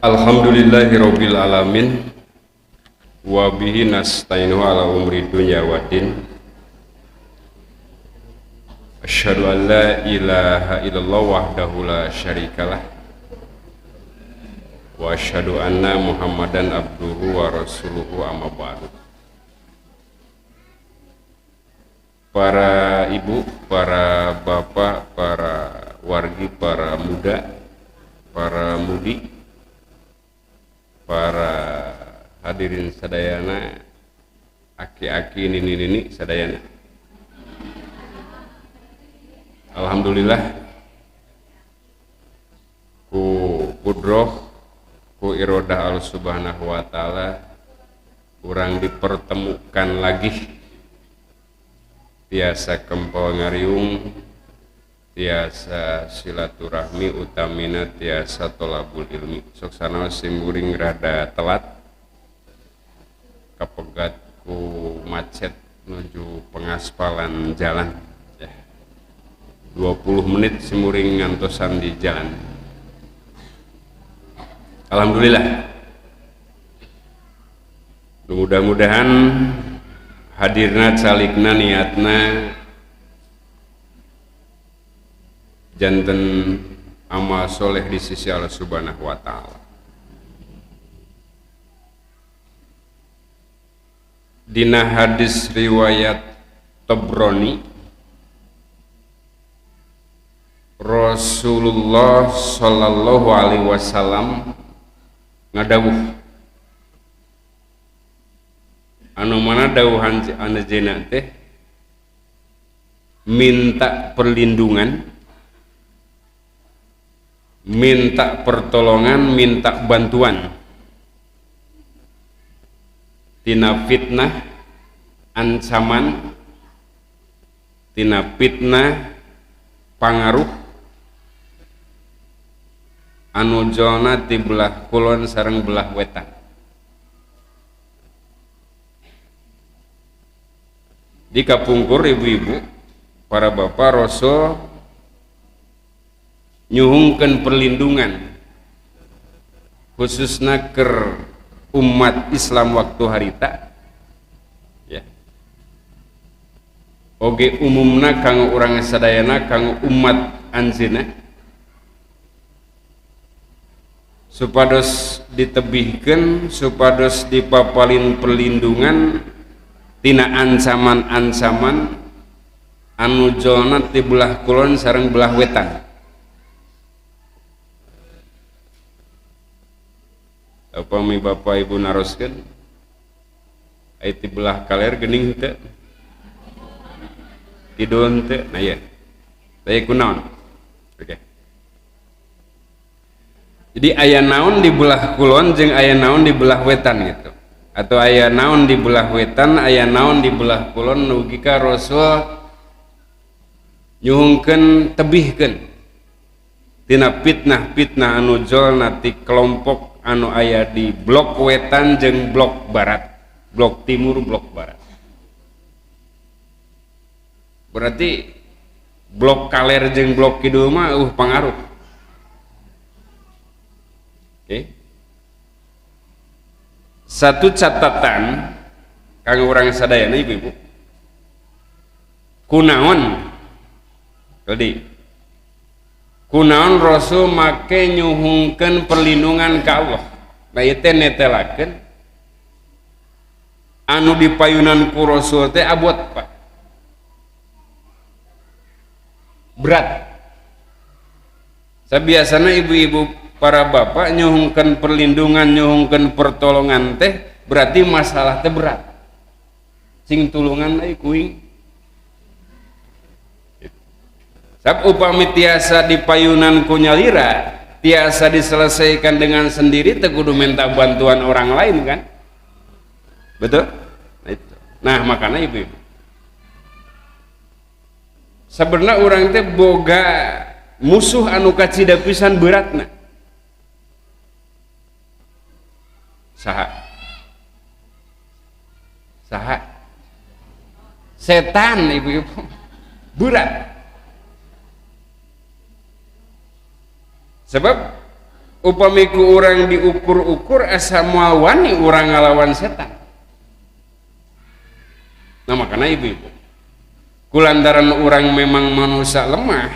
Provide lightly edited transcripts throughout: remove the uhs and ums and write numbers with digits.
Alhamdulillahirabbil alamin wa bihi nasta'inu ala umri dunya waddin. Asyhadu an la ilaha illallah wahdahu la syarikalah wa asyhadu anna Muhammadan abduhu wa rasuluhu, amma ba'du. Para ibu, para bapak, para wargi, para muda, para mudi, para hadirin sadayana, aki-aki, nini-nini sadayana. Alhamdulillah ku kudroh ku irodah Allah Subhanahu wa taala urang dipertemukan lagi, tiasa kempel ngariung, tiasa silaturahmi, utamina tiasa tolabul ilmi. Sok sanaos sim kuring rada telat kapegat ku macet menuju pengaspalan jalan ya. 20 menit simuring ngantosan di jalan. Alhamdulillah, mudah-mudahan hadirna calikna niatna janten amal soleh di sisi Allah Subhanahu wa taala. Dina hadis riwayat Tabrani, Rasulullah sallallahu alaihi wasallam ngadawuh, anu mana dawuhan anjeunna teh minta perlindungan, minta pertolongan, minta bantuan tina fitnah ancaman, tina fitnah pangaruh anu jolna ti belah kulon sareng belah wetan. Di kapungkur ibu-ibu, para bapak, Rasul nyuhungkeun perlindungan khususna keur umat Islam waktu harita ya. Oge umumna kanggo urang sadayana, kanggo umat anjeunna, supados ditebihkeun, supados dipapalin perlindungan tina ancaman-ancaman anu jolna ti belah kulon sareng belah wetan. Upami bapak ibu naroskeun ai ti belah kaler geuning henteu, kidul henteu, nah ieu teh kunaon. Oke. Jadi aya naon di belah kulon jeung aya naon di belah wetan gitu, atau aya naon di belah wetan, aya naon di belah kulon, nugi ka Rasul nyuhungkeun tebihkeun tina fitnah-fitnah anu jolna ti kelompok anu aya di blok wetan jeung blok barat, blok timur, blok barat. Berarti blok kaler jeung blok kidul mah pangaruh. Oke. Satu catatan kanggo urang sadayana ibu-ibu. Kunaon? Tadi kunaon Rasul make nyuhungkeun perlindungan ka Allah. Nah ieu teh netelakeun anu dipayunan ku Rasul teh abot, Pak. Berat. Sabiasana ibu-ibu para bapak nyuhungkeun perlindungan, nyuhungkeun pertolongan teh berarti masalah teh berat. Sing tulungan euy kuing. Sab upami tiasa dipayunan ku nyalira, tiasa diselesaikan dengan sendiri, teu kudu minta bantuan orang lain kan? Betul? Nah, itu. Nah, makanya ibu-ibu, sebenarnya orang teh boga musuh anu kacida pisan beratna. Saha? Saha? Setan ibu-ibu. Berat. Sebab Upami ku urang diukur-ukur asa moal wani urang ngalawan setan. Nah makanya ibu-ibu, kulantaran urang memang manusia lemah,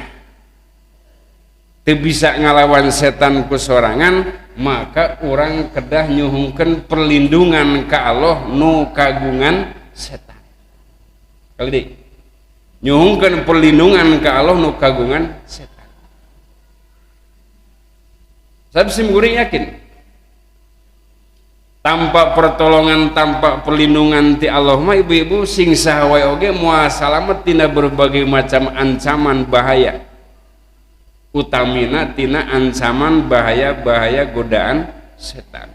teu bisa ngalawan setan ku sorangan, maka urang kedah nyuhungkeun perlindungan ka Allah nu kagungan setan. Kali deui, nyuhungkeun perlindungan ka Allah nu kagungan setan. Saya sim kuring yakin tanpa pertolongan, tanpa perlindungan ti Allah mah ibu-ibu sing saha wae oge moal salamet tina berbagai macam ancaman bahaya, utamina tina ancaman bahaya-bahaya godaan setan.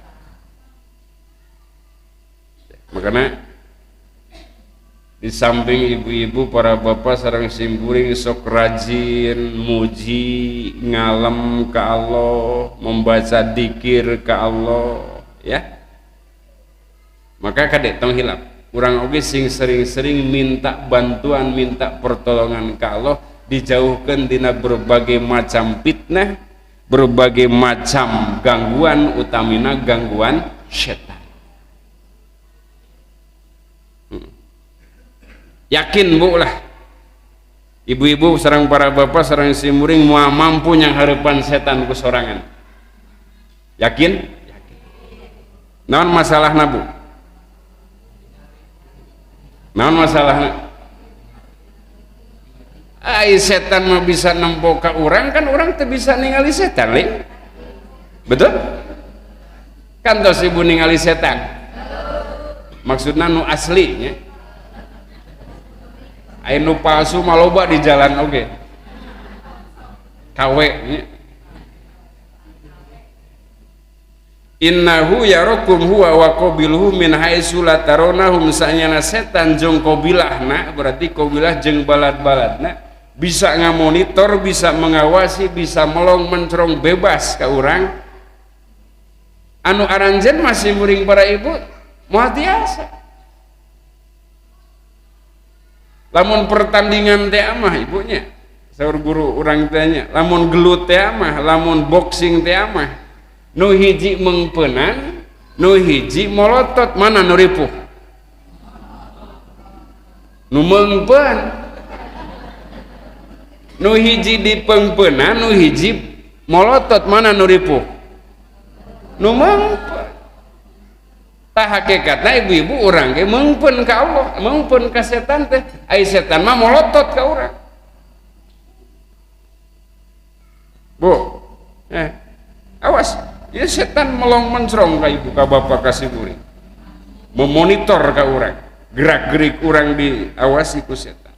Makanya di samping ibu-ibu para bapak sareng simkuring sok rajin muji ngalem ka Allah, membaca dikir ka Allah, ya. Maka kadek tong hilap, urang oge sing sering-sering minta bantuan, minta pertolongan ka Allah, dijauhkan tina berbagai macam fitnah, berbagai macam gangguan, utamina gangguan setan. Yakin bu lah, ibu-ibu sareng para bapak sareng simuring moal mampu yang harapan setan ku sorangan. Yakin? Yakin. Naon masalahna bu? Naon masalahna? Ai setan mah bisa nempo ka urang, kan urang teu bisa ningali setan, li? Betul? Kan tos ibu ningali setan. Maksudna nu asli nya. Ai nu palsu mah loba di jalan oge. KW nya. Innahu yarakum huwa wa qabiluhu min haitsu la tarawnahum, sanyana setan jeung qabilahna, berarti qabilah jeung balad-baladna bisa ngamonitor, bisa mengawasi, bisa melong mencrong bebas ka urang. Anu aranjeun masih muring para ibu moal tiasa. Lamun pertandingan teh mah ibunya, saur guru urang teh nya, lamun gelut teh mah, lamun boxing teh mah, nu hiji mengpenan, nu hiji molotot, mana nu ripuh? Nu mengpen. Nu hiji dipengpenan, nu hiji molotot, mana nu ripuh? Nu mengpen. Tah hakikatna ibu-ibu urang ge meungpeun ka Allah, meungpeun ka setan teh, ai setan mah molotot ka urang. Bu, awas, ieu setan melong mencrong ka ibu ka bapak ka si kuring. Memonitor ka urang, gerak-gerik urang diawasi ku setan.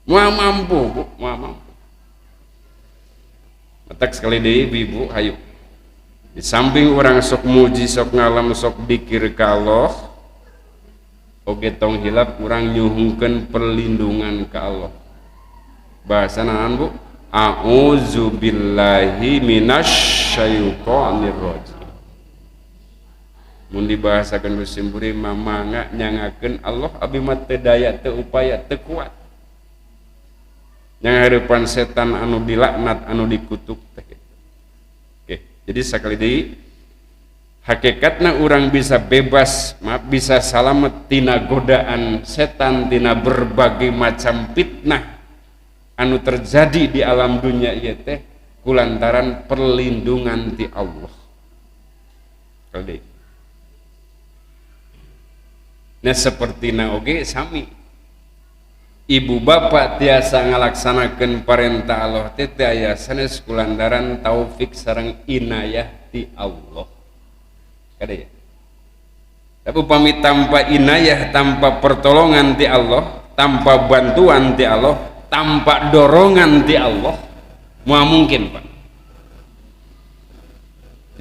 Moal mampu, Bu, moal mampu. Matak sekali deui ibu-ibu, hayu. Di samping orang sok muji, sok ngalam, sok dikir ka Allah, oge tong hilap urang nyuhungkeun perlindungan ka Allah. Bahasa naon Bu? A'udzubillahi minasyaitonir rajim. Mun dibahasakeun ku simkuring mah mangga nyangakeun Allah abi mah teu daya, teu upaya, teu kuat. Nyanghareupan setan anu dilaknat, anu dikutuk teh. Jadi sekali deui hakikatna urang bisa bebas, maaf, bisa salamet tina godaan setan, tina berbagai macam fitnah anu terjadi di alam dunia ieu teh kulantaran perlindungan ti Allah. Sekali deui. Nah sapertina oge sami ibu bapak tiasa ngalaksanakeun parentah Allah teh teu aya sanes kulantaran taufik sareng inayah ti Allah. Kade ya? Tapi upami tanpa inayah, tanpa pertolongan ti Allah, tanpa bantuan ti Allah, tanpa dorongan ti Allah, moal mungkin, Pak.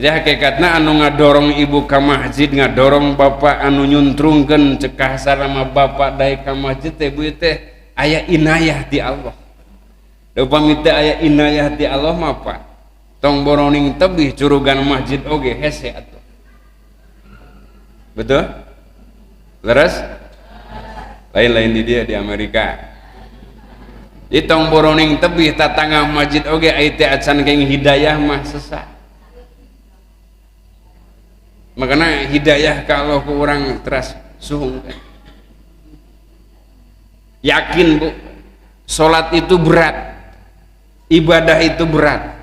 Jadi hakikatna anu ngadorong ibu ka masjid, ngadorong bapak anu nyuntrungkeun cek kasar sama bapak daek ka masjid teh bu teh aya inayah ti Allah. Da upami teu aya inayah ti Allah mah Pak, tong boroning tebih curugan masjid oge hese atuh. Betul? Leres? Lain-lain di dia di Amerika. Di tong boroning tebih tatangga masjid oge ai teh acan keng hidayah mah sesat. Makanya hidayah kalau ke orang teras suhung kan. Yakin bu, salat itu berat, ibadah itu berat.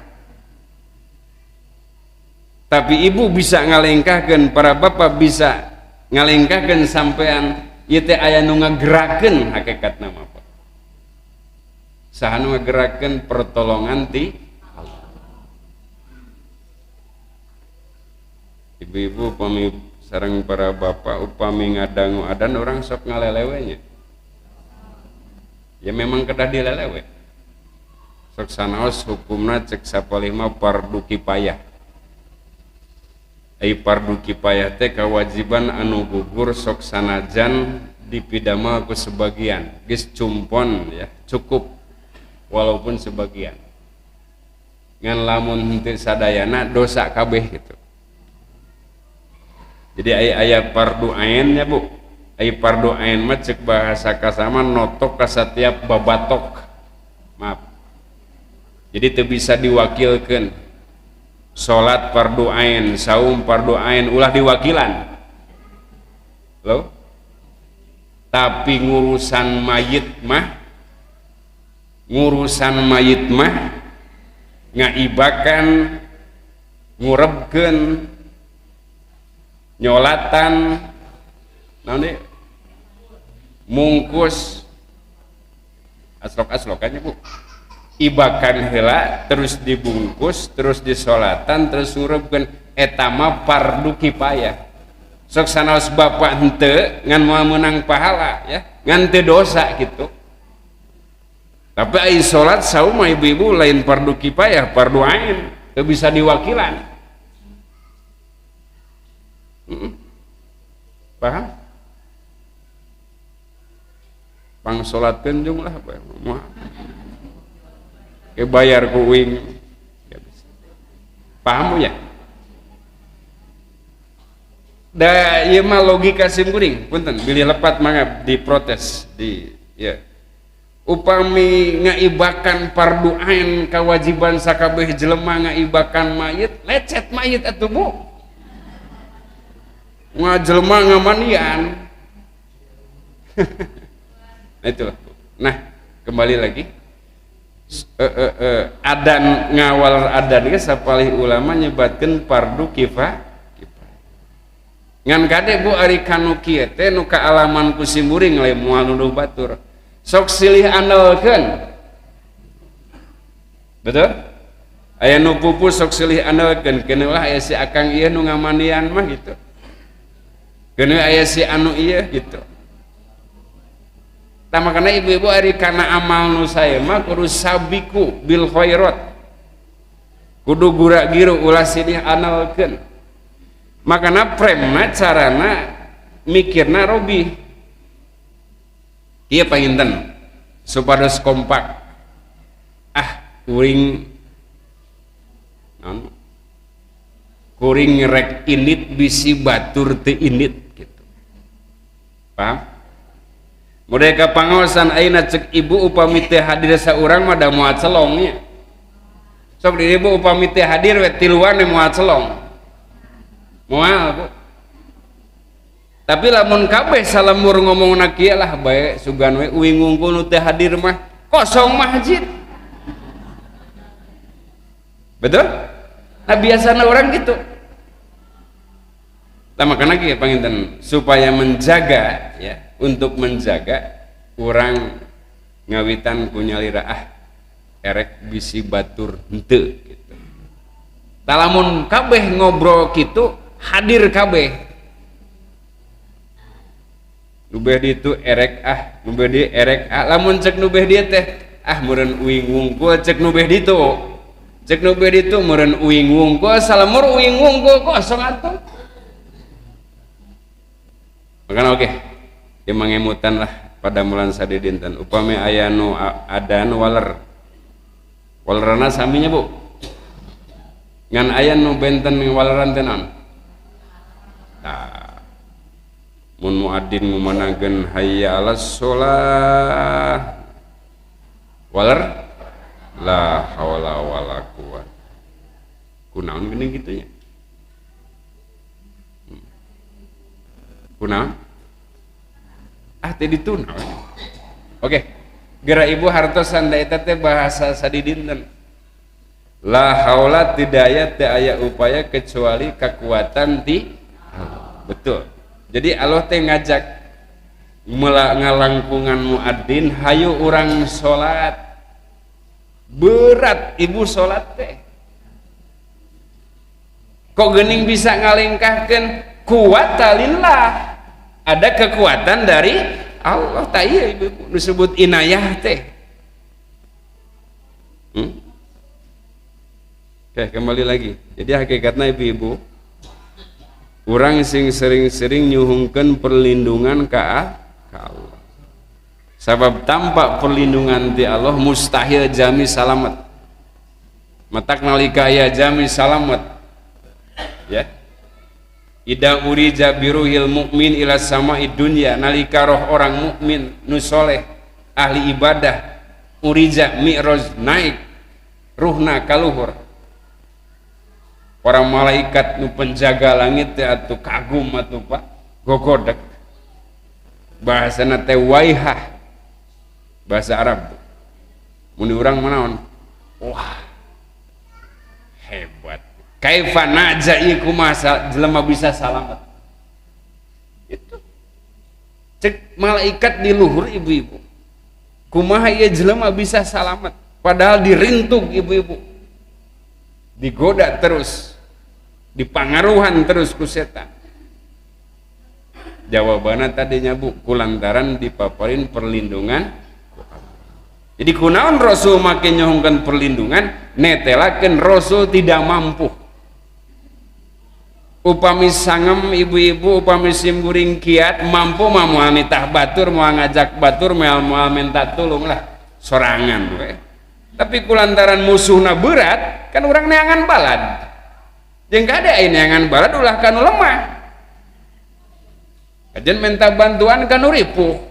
Tapi ibu bisa ngalengkahkeun, para bapak bisa ngalengkahkeun sampean ieu teh aya nu ngagerakeun hakikatna mah Pak. Saha nu ngagerakeun pertolongan ti Allah. Ibu-ibu upami sareng para bapak upami ngadangu adan orang sok ngalelewe nya. Ya memang kedah dilelewe. Sok sanaos hukumna cek sapalih mah fardu kifayah. Ai fardu kifayah teh kewajiban anu gugur sok sanajan dipidama ku sebagian. Geus cumpon ya, cukup walaupun sebagian. Ngan lamun henteu sadayana dosa kabeh gitu. Jadi aya fardu ain nya Bu. Ai fardu ain mah cek bahasa kasama notok ka setiap babatok. Maaf. Jadi teu bisa diwakilkeun. Salat fardu ain, saum fardu ain ulah diwakilan. Loh. Tapi ngurusan mayit mah ngaibakan, ngurebkeun, nyolatan, naon deui? Mungkus aslok-aslokannya Bu. Ibakan heula terus dibungkus, terus disolatan, terus ngurebkeun, eta mah fardu kifayah. Sok sanaos bapak henteu ngan moal meunang pahala ya, ngan teu dosa gitu. Tapi ai salat saum mah ibu-ibu lain fardu kifayah, fardu ain, teu bisa diwakilan. Paham? Pang salatkeun jeung lah moal. Ke bayar ku uing. Ya bisa. Paham ya? Da ieu mah logika sim kuring, punten bilih lepat mangga diprotes di ya. Upami ngaibakan fardu ain kewajiban sakabeh jelema ngaibakan mayit, lecet mayit atuh Bu. Ngajelema ngamandian. Nah itulah. Nah, kembali lagi adan ngawal adan ge sapalih ulama nyebatkeun fardu kifayah. Ngan kade Bu ari kanu kieu teh nu kaalaman ku simkuring lain moal nuduh batur. Sok silih andalkeun. Betul? Aya nu pupu sok silih andalkeun, keun lah aya si akang ieu nu ngamandian mah gitu. Keun aya si anu ieu gitu. Tah makana ibu-ibu ari kana amal nu sae mah kudu sabiku bil khairat. Kudu gura-giru ulah silih andalkeun. Makana premna carana mikirna robi. Ieu panginten supados kompak. Ah, kuring naon? Kuring rek indit bisi batur teu indit gitu. Paham? Model ka pangaosan ayeuna cek ibu upami teu hadir saurang mah da moal celong nya. Sok di ibu upami teu hadir we tiluan we moal celong. Moal Bu. Tapi lamun kabeh salemur ngomongna kieu lah bae sugan we uing ngungkul nu teu hadir mah kosong masjid. Betul? Nah biasana orang gitu. Tah makana kieu panginten supaya menjaga ya, untuk menjaga urang ngawitan ku nyalira ah erek bisi batur henteu gitu. Tah lamun kabeh ngobrol kitu hadir kabeh. Nu beh ditu erek ah, nu beh dieu erek ah, lamun cek nu beh dieu teh ah meureun uing wungkul cek nu beh ditu. Cek nu beh ditu meureun uing wungkul, salemur uing wungkul kosong atuh. Makana oke, ieu mangemutan lah pada mulan sadidinten upami aya nu adan waler. Walerana saminya Bu. Ngan aya nu benten waleran teh naon? Tah. Mun muadzin ngumanakeun hayya 'alas shalah. Waler la haula wala quwata. Kunaon geuning kitu nya? Kunaon? Ah teh dituna. Oke. Geura ibu hartosan da eta teh bahasa sadidinten. La haula tidaya teu aya upaya kecuali kekuatan ti Allah. Betul. Jadi Allah teh ngajak ngalangkungan muadzin hayu urang salat. Berat ibu salat teh. Kok geuning bisa ngalengkahkeun kuwata lillah. Ada kekuatan dari Allah. Tak iya ibu disebut inayah teh. Oke, kembali lagi. Jadi hakikatnya ibu-ibu, urang sing sering-sering nyuhungkeun perlindungan ka Allah. Sabab tanpa perlindungan ti Allah mustahil jami salamet. Matak nalika aya jami salamet. Ya. Ida urija biruhil mukmin ila samaid dunya, nalika roh orang mukmin nu soleh ahli ibadah urija mi'raj naik ruhna kaluhur. Para malaikat nu penjaga langit teh atuh kagum atuh Pak, gogodek. Bahasana teh waihah. Bahasa Arab. Mun urang manaon? Wah. Hebat. Kaifa naja'i kumaha jelema bisa salamet. Itu. Cek malaikat di luhur ibu-ibu. Kumaha ieu jelema bisa salamet padahal dirintuk ibu-ibu. Digoda terus, dipangaruhan terus ku setan. Jawabannya tadinya bu, kulantaran dipaparin perlindungan. Jadi kunaon Rasul makin nyuhungkeun perlindungan, netelakeun Rasul tidak mampu. Upami sangem ibu-ibu, upami simkuring kiat mampu mah moal nitah batur, moal ngajak batur, moal minta tulung lah sorangan we. Tapi kulantaran musuhna berat, kan urang neangan balad. Jeung kade aya neangan balad ulah kanu lemah. Kajen minta bantuan kanu ripuh,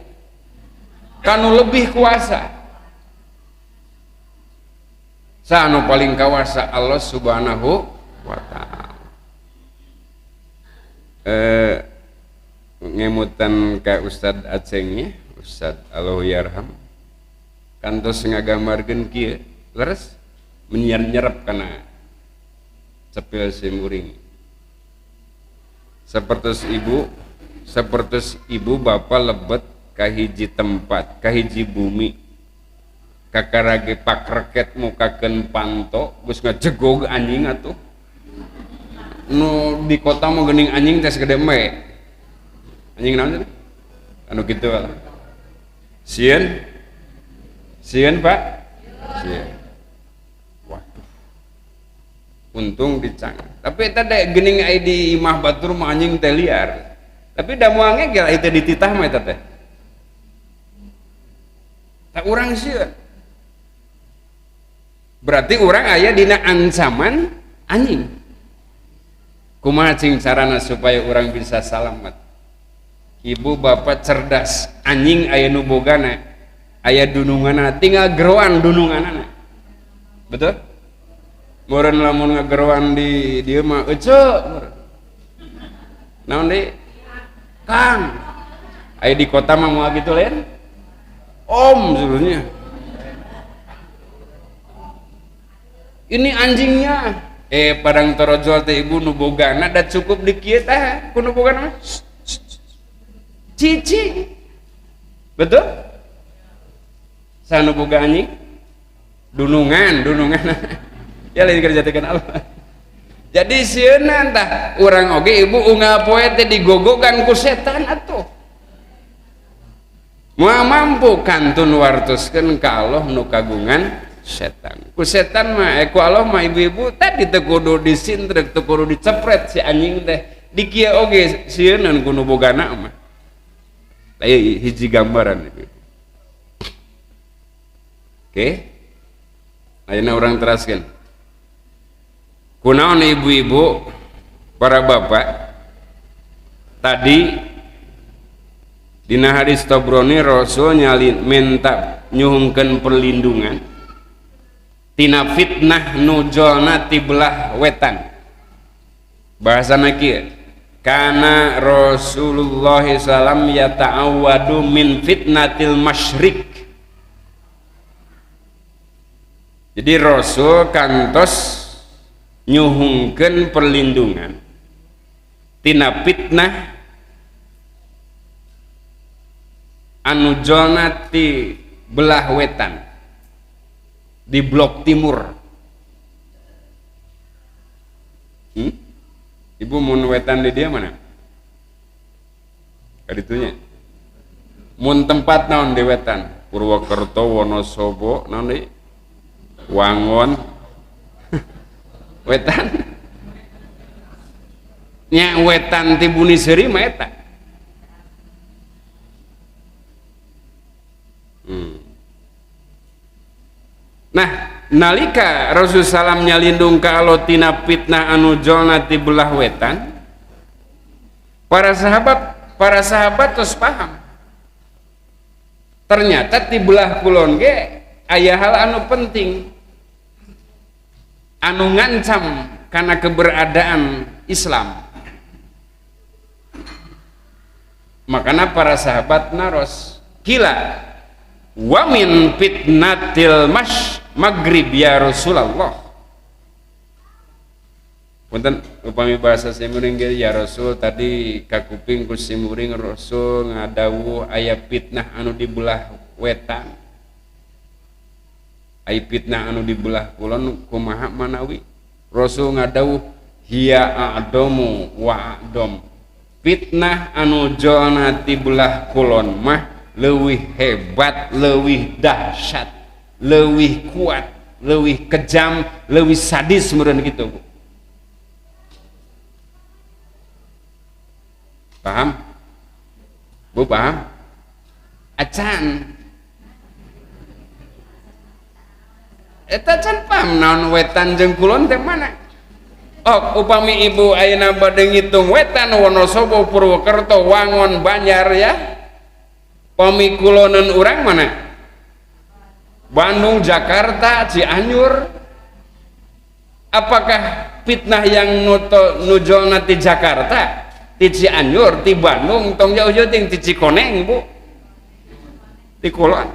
kanu lebih kuasa. Saha nu paling kawasa? Allah Subhanahu wa ta'ala. Ngemutan ka Ustad Acengnya, Ustad Allahyarham, kantos ngagambarkeun kieu, leres menyerep kana cepil simuring. Sapertos ibu bapa lebet ka hiji tempat, ka hiji bumi, kakarage pakreket mukakeun panto, geus ngajegog anjing atuh. Nu di kota mau geuning anjing teh segede me. Anjing naon teh? Anu kitu lah. Sieun? Sieun, Pak? Sieun. Waduh. Untung dicang. Tapi eta teh geuning aya di imah batur mah anjing teh liar. Tapi da moal ngegel aya teh dititah mah eta teh. Tak urang sieun. Berarti urang aya dina ancaman anjing. Kumaha cing carana supaya urang bisa salamet? Ibu bapak cerdas, anjing aya nu bogana, aya dununganana, tinggal geroan dununganana. Betul? Meureun lamun ngageroan di dieu mah eceu meureun. Naon deui? Kang. Aya di kota mah moal kitu lain? Om sebenarnya. Ini anjingnya. Padang torojol teh ibu nu bogana da cukup di kieu teh ku nu bogana mah. Cici. Betul? Saha nu boga anjing? Dunungan, dunungan. Ya lain kerjakeun Allah. Jadi sieunna tah urang oge ibu unggal poe teh digogogan ku setan atuh. Moal mampu kantun wartoskeun ka Allah nu kagungan setan. Ku setan mah ku Allah mah ibu-ibu tadi teu kudu disintrek, teu kudu dicepret si anjing teh. Di kieu oge sieunan ku nu bogana mah. Aya hiji gambaran ibu-ibu. Oke. Ayeuna urang teraskeun. Kunaon ibu-ibu, para bapak, tadi dina hadis Tabrani Rasul nyalin minta nyuhungkeun perlindungan tina fitnah nu jolna ti belah wetan. Bahasana kieu. Kana Rasulullah sallam yata'awwadu min fitnatil masyriq. Jadi Rasul kantos nyuhungkeun perlindungan tina fitnah anu jolna ti belah wetan di blok timur. Ibu mun wetan di dia mana? Kaditunya. Mun tempat naon di wetan? Purwokerto, Wonosobo, naon deui? Wangon. Wetan. Nya wetan ti Buni Seuri mah eta. Nah, nalika Rasul salam nyalindung ka Allah tina fitnah anu jolna ti belah wetan, para sahabat terus paham. Ternyata ti belah kulon ge aya hal anu penting anu ngancam karena keberadaan Islam. Makanya para sahabat naros, kila wa min fitnatil maghrib ya Rasulullah. Punten upami bahasa simuring ge ya Rasul tadi kakuping ku simuring Rasul ngadawuh aya fitnah anu dibelah wetan. Aya fitnah anu dibelah kulon kumaha manawi? Rasul ngadawuh hiya a'damu wa a'dam. Fitnah anu jolna ti belah kulon mah leuwih hebat, leuwih dahsyat, leuwih kuat, leuwih kejam, leuwih sadis meureun kitu, Bu. Paham? Bu paham? Acan. Eta can paham naon wetan jeung kulon teh mana? Oh, upami ibu ayeuna bade ngitung wetan Wonosobo, Purwokerto, Wangon, Banjar ya. Pami kulonan urang mana? Bandung, Jakarta, Cianjur. Apakah fitnah yang nujolna ti Jakarta, ti Cianjur, ti Bandung, tong jauh-jauh ting ti Cikoneng, Bu? Ti kulon.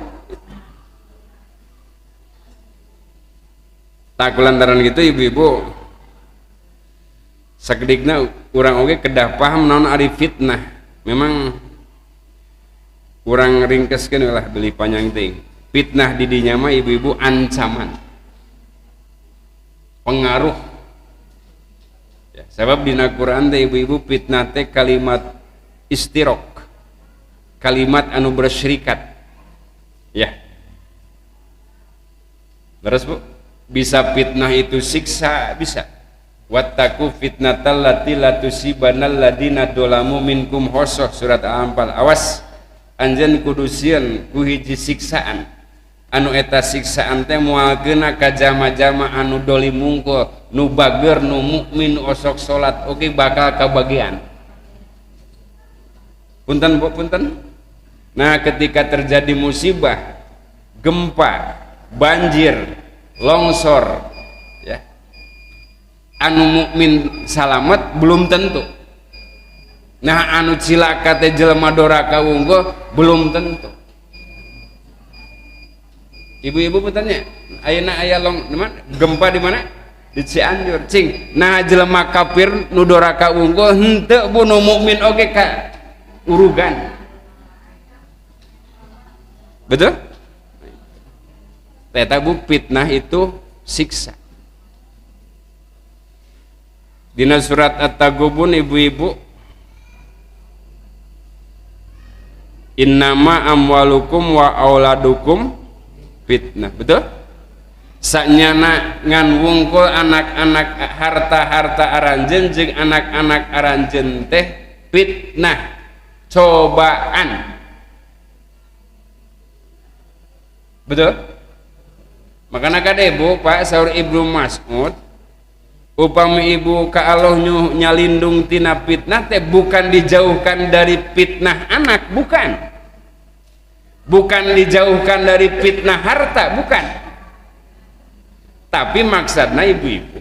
Tak lantaran gitu ibu-ibu sakedikna urang oge kedah paham naon ari fitnah. Memang urang ringkeskeun lah beli panjang ting. Fitnah di dinya mah ibu-ibu ancaman, pengaruh. Ya, sebab dina Quran teh ibu-ibu fitnah teh kalimat istirok, kalimat anu bersyirikat. Ya. Terus Bu, bisa fitnah itu siksa, bisa. Wattaqu fitnatal lati la tusibanal ladina dolamu minkum khosoh, surat Al-Anfal. Awas anjeun kudu sieun ku hiji siksaan anu eta siksaan teh moal keuna ka jama-jama anu dolim mungkul, nu bager, nu mukmin, nu osok salat oge bakal kabagian. Punten Bu, punten. Nah, ketika terjadi musibah, gempa, banjir, longsor ya, anu mukmin salamet belum tentu. Nah, anu cilaka teh jelema doraka wungkul belum tentu. Ibu-ibu bertanya, ayeuna aya long di mana? Gempa di mana? Di Cianjur. Cing, nah jelema kafir nu doraka wungkul henteu bu, nu mukmin oge ka urugan. Betul? Eta bu, fitnah itu siksa. Dina surat At-Taghabun ibu-ibu, innama amwalukum wa auladukum fitnah. Betul? Saknyana ngan wungkul anak-anak harta-harta aranjeun jeung anak-anak aranjeun teh fitnah, cobaan. Betul? Makana kade Bu, Pak, saur Ibnu Mas'ud, upami ibu ka Allah nyalindung tina fitnah teh bukan dijauhkan dari fitnah anak, bukan. Bukan dijauhkan dari fitnah harta, bukan. Tapi maksudna ibu-ibu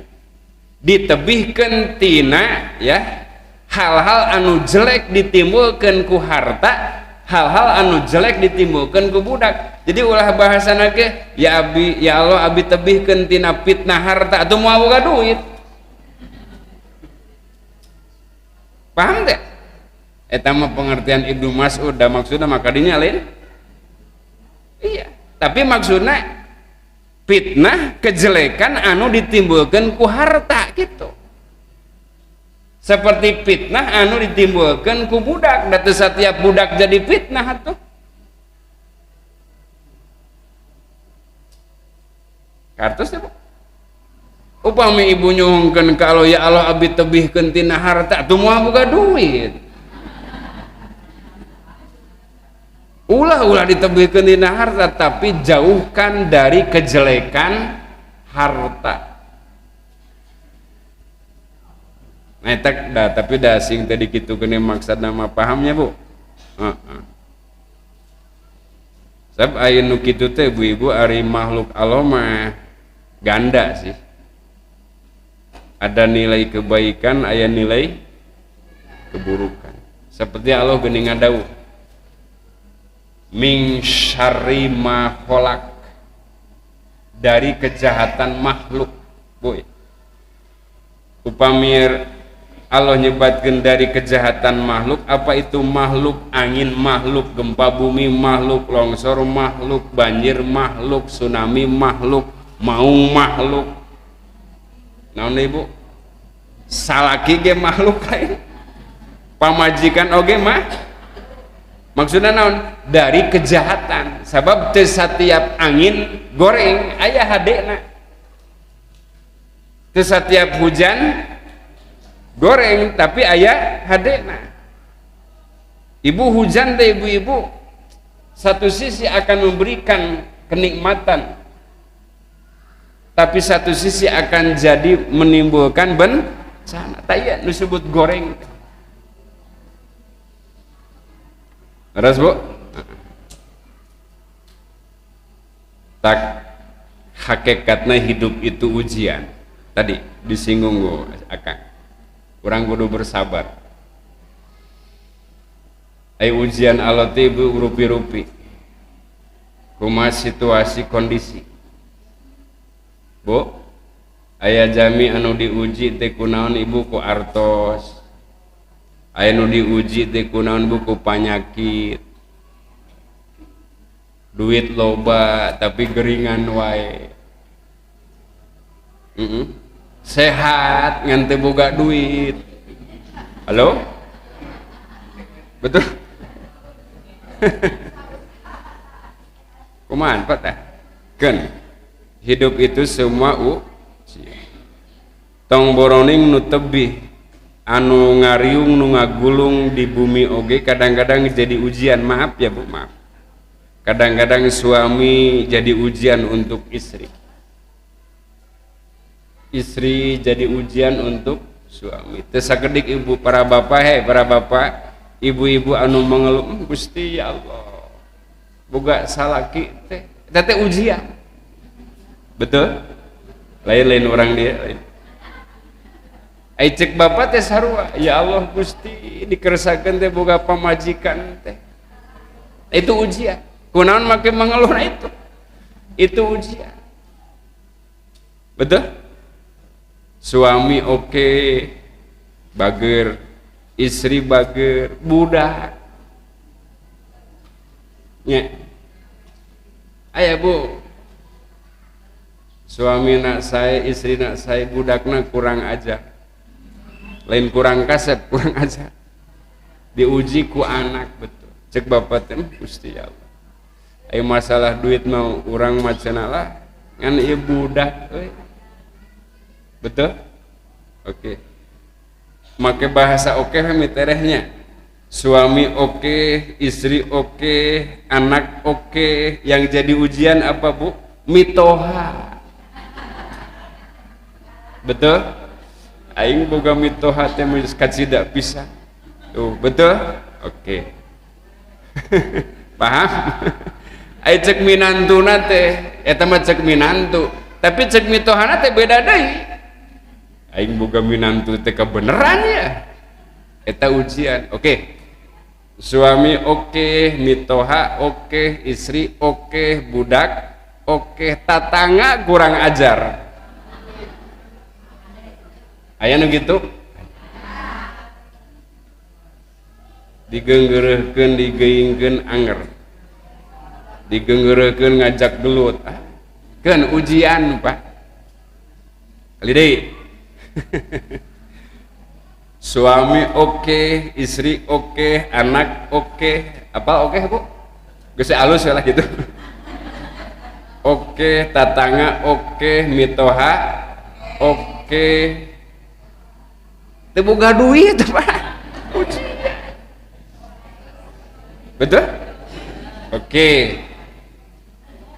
ditebihkeun tina ya Hal-hal anu jelek ditimbulkeun ku harta, hal-hal anu jelek ditimbulkeun ku budak. Jadi ulah bahasana ge ya abi, ya Allah abi tebihkeun tina fitnah harta atuh moal boga duit. Paham teh? Eta mah pengertian Ibnu Mas'ud, da maksudna mah kadinya lain. Iya, tapi maksudna fitnah kejelekan anu ditimbulkeun ku harta gitu. Seperti fitnah anu ditimbulkan ku budak, da teu satiap budak jadi fitnah atuh. Kartos teh Bu. Upami ibu nyuhunkeun ka Allah, ya Allah abdi tebihkeun tina harta, atuh moal boga duit. Ulah-ulah ditebihkeun tina harta, tapi jauhkan dari kejelekan harta. Nah, dah, tapi dah sing tadi kitu kene maksud nama pahamnya Bu. Heeh. Sebab aya nu kitu teh ibu-ibu ari makhluk Allah mah ganda sih. Ada nilai kebaikan, aya nilai keburukan. Seperti Allah geuning ngadawuh, min syarri ma khalaq, dari kejahatan makhluk. Boy. Upamir Allah nyebatkeun dari kejahatan makhluk, apa itu makhluk? Angin makhluk, gempa bumi makhluk, longsor makhluk, banjir makhluk, tsunami makhluk, maung makhluk. Naon deui Bu? Salaki ge makhluk lain. Pamajikan oge mah. Maksudna naon? Dari kejahatan. Sabab teu satiap angin goreng aya hadena. Teu satiap hujan goreng tapi aya hadena. Ibu hujan teh ibu-ibu satu sisi akan memberikan kenikmatan, tapi satu sisi akan jadi menimbulkan bencana. Tak iya nu disebut goreng. Terus Bu, tak hakikatnya hidup itu ujian. Tadi disinggung Bu akang, kurang kudu bersabar. Ai ujian Allah teh ibu rupi-rupi, kumaha situasi kondisi. Bu, aya jami anu diuji teh kunaon ibu ku artos, aya nu diuji teh kunaon bu ku panyakit, duit loba tapi geringan wae, sehat ngan teu boga duit. Halo, betul? Kumaha Pak teh? Keun hidup itu semua ujian. Tong boroning nu tebih anu ngariung nu ngagulung di bumi oge kadang-kadang jadi ujian. Maaf ya Bu, maaf. Kadang-kadang suami jadi ujian untuk istri, istri jadi ujian untuk suami. Teu sakedik ibu para bapak, hei para bapak, ibu-ibu anu mengeluh, Gusti ya Allah boga salaki teh, eta teh ujian. Betul? Lain-lain orang dia lain. Ai cek bapak teh sarua, ya Allah Gusti dikeresakeun teh boga pamajikan teh. Itu ujian. Kunaon make mengeluh itu? Itu ujian. Betul? Suami oke, bager, istri bager, budak. Nya. Aya Bu. Suami nak saya, istri nak saya, budakna kurang ajar. Lain kurang kasep, kurang ajar. Diuji ku anak, betul. Cek bapak teh Gusti ya Allah. Ai masalah duit mau urang mah cenah lah, ngan ieu budak euy. Betul? Oke. Make bahasa oke we miterehnya. Suami oke, istri oke, anak oke, yang jadi ujian apa Bu? Mitoha. Betul? Aing boga mitoha teh geus kacida pisan. Tuh, betul? Oke. Paham? Ai cek minantuna teh, eta mah cek minantu, tapi cek mitohana teh beda deui. Aing boga minantu teh kebeneran ya. Eta ujian. Oke. Suami oke, mitoha oke, istri oke, budak oke, tatangga kurang ajar. Aya nu kitu? Digenggeureurkeun, digeingkeun anger. Digenggeureurkeun ngajak gelut. Ah, keun ujian, Pak. Kali deui. Suami oke, istri oke, anak oke, apa oke, Bu? Geus alus lah gitu. Oke, tatangga oke, mitoha oke. Teu boga duit, Pak. Betul? Oke.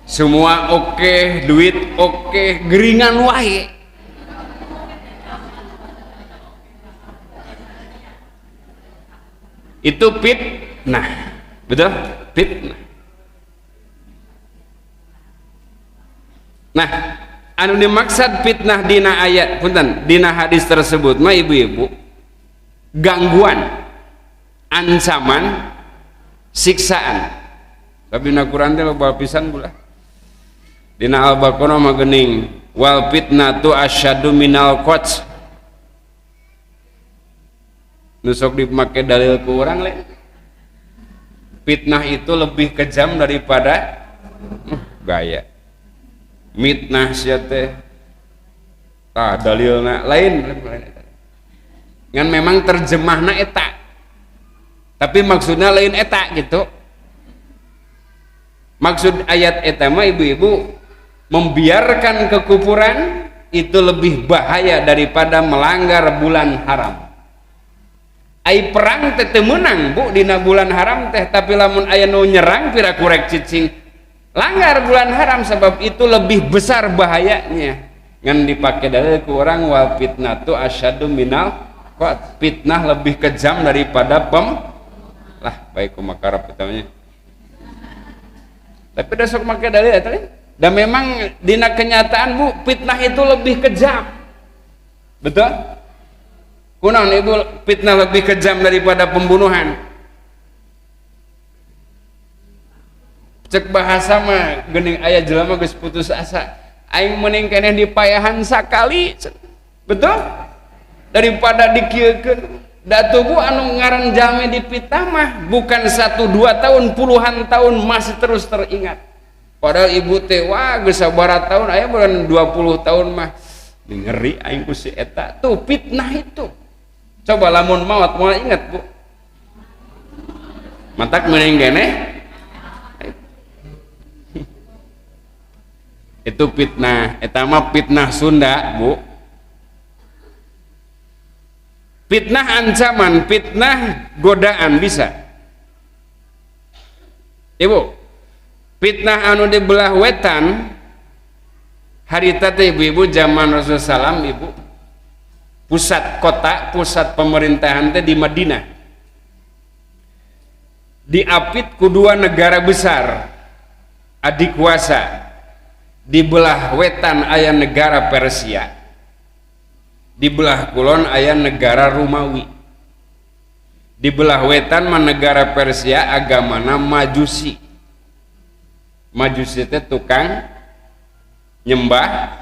Semua oke, duit oke, geringan wae. Itu fitnah. Betul? Fitnah. Nah, anu dimaksud fitnah dina ayat punten, dina hadis tersebut mah ibu-ibu, gangguan, ancaman, siksaan. Tapi dina Quran teh loba pisan bulah. Dina Al-Baqarah mah geuning wal fitnatu asyaddu minal qatl. Nu sok dipake dalil ku urang lain. Fitnah itu lebih kejam daripada gaya. Mitnah sia teh tah dalilna lain eta. Ngan memang terjemahna eta. Tapi maksudna lain eta gitu. Maksud ayat eta mah ibu-ibu, membiarkan kekufuran itu lebih bahaya daripada melanggar bulan haram. Ai perang teh teu meunang Bu dina bulan haram teh, tapi lamun aya nu nyerang pira kurek cicing langgar bulan haram, sebab itu lebih besar bahayanya. Ngan dipake dalil ku urang wal fitnatu asyaddu minal qat, fitnah lebih kejam daripada pem lah baik kumaha karep eta nya. Tapi da sok make dalil eta lain. Dan memang dina kenyataan Bu, fitnah itu lebih kejam. Betul? Kunaon ibu fitnah lebih kejam daripada pembunuhan? Cek bahasa mah geuning aya jelema geus putus asa, aing mending keneh dipayahan sakali. Betul? Daripada dikieukeun. Da tubuh anu ngaran jalmi dipitah mah bukan 1 2 tahun, puluhan tahun masih terus teringat. Padahal ibu teh wah geus sabaraha tahun, aya bulan 20 tahun mah ngeri aing ku si eta. Tuh fitnah itu. Coba lamun maot moal inget Bu. Mantak mending keneh. Itu fitnah, eta mah fitnah Sunda, Bu. Fitnah ancaman, fitnah godaan bisa. Ibu, fitnah anu di belah wetan harita teh ibu-ibu zaman Rasulullah SAW, ibu, pusat kota, pusat pemerintahan teh di Madinah. Diapit ku dua negara besar adik kuasa. Di belah wetan aya negara Persia, di belah kulon aya negara Romawi. Di belah wetan mah negara Persia agamana Majusi. Majusi teh tukang nyembah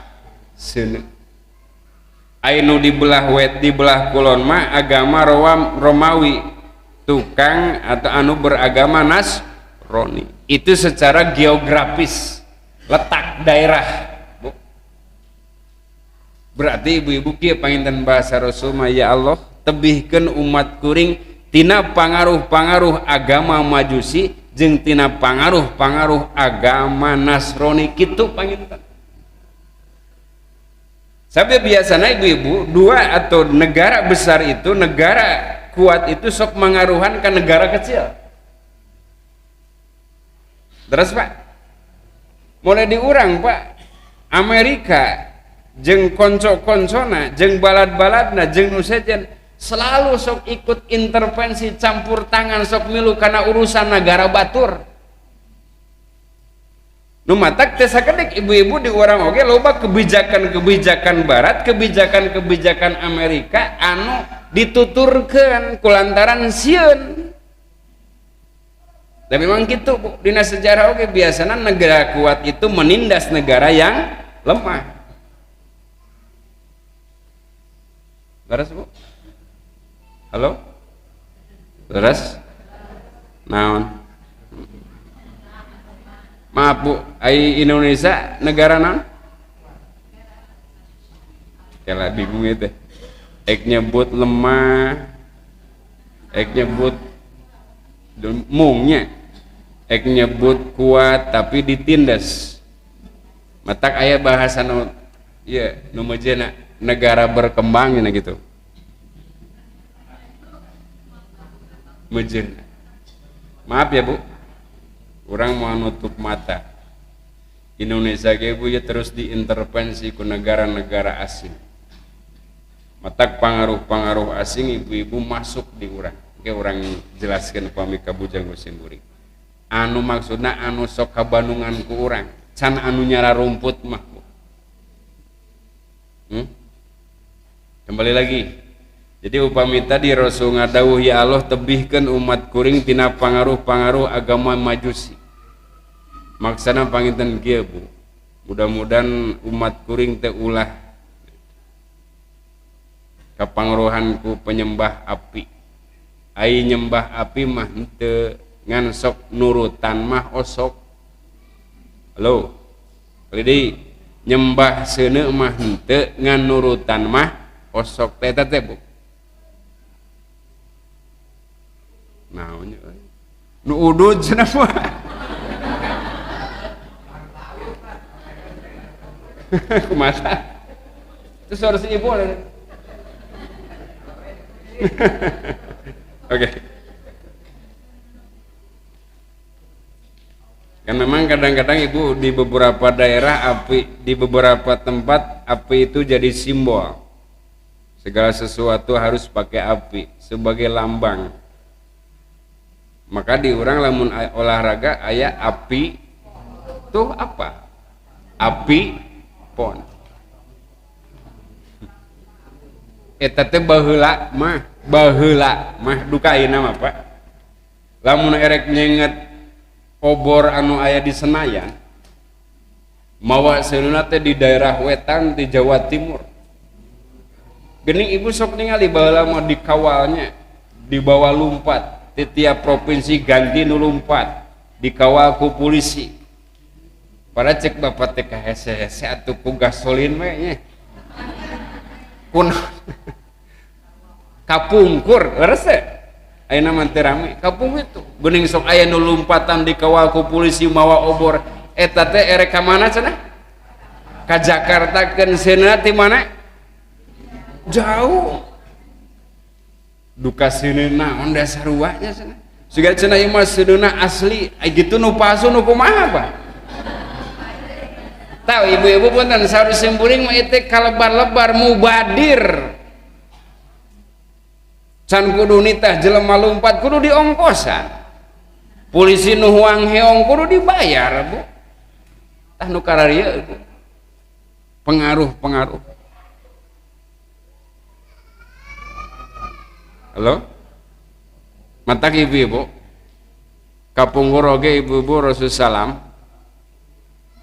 seuneu. Anu di belah wet di belah kulon mah agama Romawi, tukang atau anu beragama Nasrani. Itu secara geografis letak daerah, Bu. Berarti ibu-ibu kieu panginten bahasa Rasul mah, ya Allah tebihkeun umat kuring tina pangaruh-pangaruh agama Majusi jeung tina pangaruh-pangaruh agama Nasrani kitu panginten. Sampai biasanya ibu-ibu dua atau negara besar itu, negara kuat itu sok mengaruhan ke negara kecil. Terus Pak, mulai diurang Pak, Amerika jeung konco-koncona, jeung balad-baladna, jeung nu sejen selalu sok ikut intervensi, campur tangan, sok milu karena urusan negara batur. Nu matak teh sakedik ibu-ibu di urang oge loba kebijakan-kebijakan barat, kebijakan-kebijakan Amerika anu Dituturkeun kulantaran sieun. Dan memang gitu Bu, dina sejarah oke biasanya negara kuat itu menindas negara yang lemah. Leres Bu? Halo? Leres? Naon? Maaf Bu, ai Indonesia negara naon? Kela bingung itu. Ek nyebut lemah, ek nyebut mungnya, ek nyebut kuat tapi ditindas. Matak aya bahasa nu ieu nu mejeuna negara berkembang nya gitu. Mejeuna. Maaf ya Bu, orang mau nutup mata. Indonesia ge Bu ya terus diintervensi ku negara-negara asing. Matak pangaruh-pangaruh asing ibu-ibu masuk di urang. Oke, urang jelaskeun upami ka Bujang Simburing. Anu maksudna anu sok kabandungan ku urang, can anu nyara rumput mah. Kembali lagi. Jadi upami tadi Rasul ngadawuh ya Allah tebihkeun umat kuring tina pangaruh-pangaruh agama Majusi. Maksana panginten kieu Bu. Mudah-mudahan umat kuring teh ulah kapangaruhan ku penyembah api. Ai nyembah api mah henteu, ngan sok nurutan mah osok. Halo. Jadi nyembah seuneu mah henteu, ngan nurutan mah osok teh eta teh Bu. Naon euy? Nu udud cenah mah. Kumaha? Itu suara si ibu. Oke. Kan memang kadang-kadang ibu di beberapa daerah api, di beberapa tempat api itu jadi simbol. Segala sesuatu harus pakai api sebagai lambang. Maka di urang lamun olahraga aya api tuh apa? Api pon. Eta teh baheula mah duka ayeuna mah Pak. Lamun erek nyenget obor anu aya di Senayan, mawa seuneu teh di daerah wetan di Jawa Timur. Geuning ibu sok ningali baheula mah dikawalnya, dibawa lumpat. Di tiap provinsi ganti nu lumpat, dikawal ku polisi. Pada cek bapak teh kahese-hese atuh ku gasolin we nya. Kun kapungkur leres teh. Ayeuna mah teu rame, kapung itu. Geuning sok aya nu lumpatan dikawal ku polisi mawa obor. Eta teh erek ka mana cenah? Ka Jakarta keun seuneu ti mana? Jauh. Duka seuneu naon dasar ruahnya cenah. Siga cenah ieu mah seuneuна asli, ai kitu nu palsu nu kumaha Pak? Tahu ibu-ibu punten saur simpuring mah ieu teh kalebar-lebar mubadir. Can kudu nitah jelema lumpat kudu diongkosan. Polisi nu huang heong kudu dibayar, Bu. Tah nu kararieu, Bu. Pengaruh-pengaruh. Halo? Matak ibu-ibu kapungkur oge ibu-ibu Rasul salam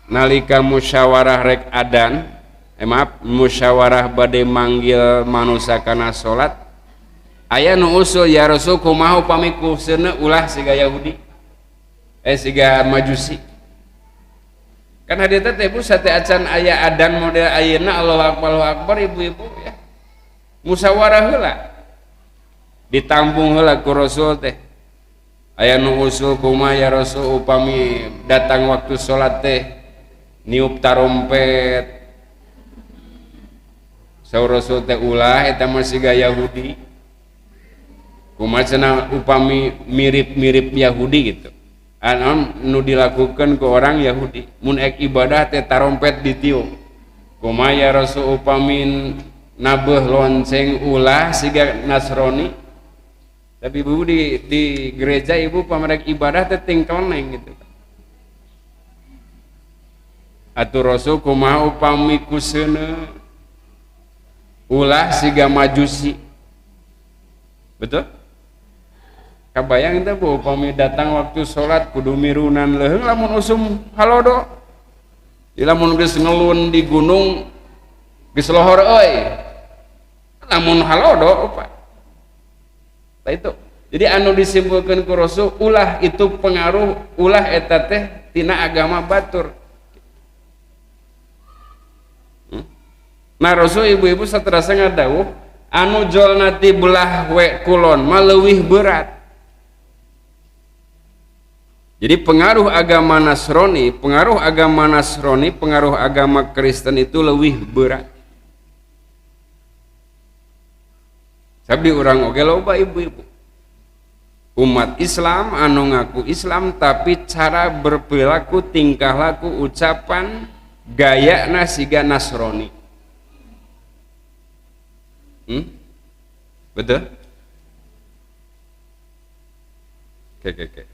nalika musyawarah rek adan, maaf, musyawarah bade manggil manusia kana salat, aya nu usul ya Rasul kumaha upami ku seuneu ulah siga Yahudi, siga Majusi. Kan hadis teh Bu sate acan aya adan model ayeuna Allahu akbar Allahu akbar ibu-ibu ya. Musyawarah heula. Ditampung heula ku Rasul teh. Aya nu usul kumaha ya Rasul upami datang waktu salat teh niup tarompet. Saur Rasul teh ulah eta mah siga Yahudi. Kumaha cenah upami mirip-mirip Yahudi gitu. Anu nu dilakukan ke orang Yahudi mun ek ibadah teh tarompet ditiup. Kumaha ya Rasul upami nabeuh lonceng ulah siga Nasrani. Tapi ibu di gereja ibu pamerek ibadah teh tingkelneng gitu. Atuh Rasul kumaha upami kuseuneu ulah siga Majusi. Betul? Kabayang teh Bu upami datang waktu salat kudu mirunan leuheung lamun usum halodo. Di lamun geus ngelun di gunung geus lohor euy. Lamun halodo Pak. Tah itu. Jadi anu disimpulkeun ku Rasul ulah itu pengaruh ulah eta teh tina agama batur. Nah Rasul ibu-ibu saterasa ngadawuh anu jolna ti belah we kulon mah leuwih berat. Jadi pengaruh agama Nasrani, pengaruh agama Kristen itu lebih berat. Sabdi urang oge loba ibu-ibu. Umat Islam anu ngaku Islam tapi cara berperilaku, tingkah laku, ucapan, gayana siga Nasrani. Betul? Oke.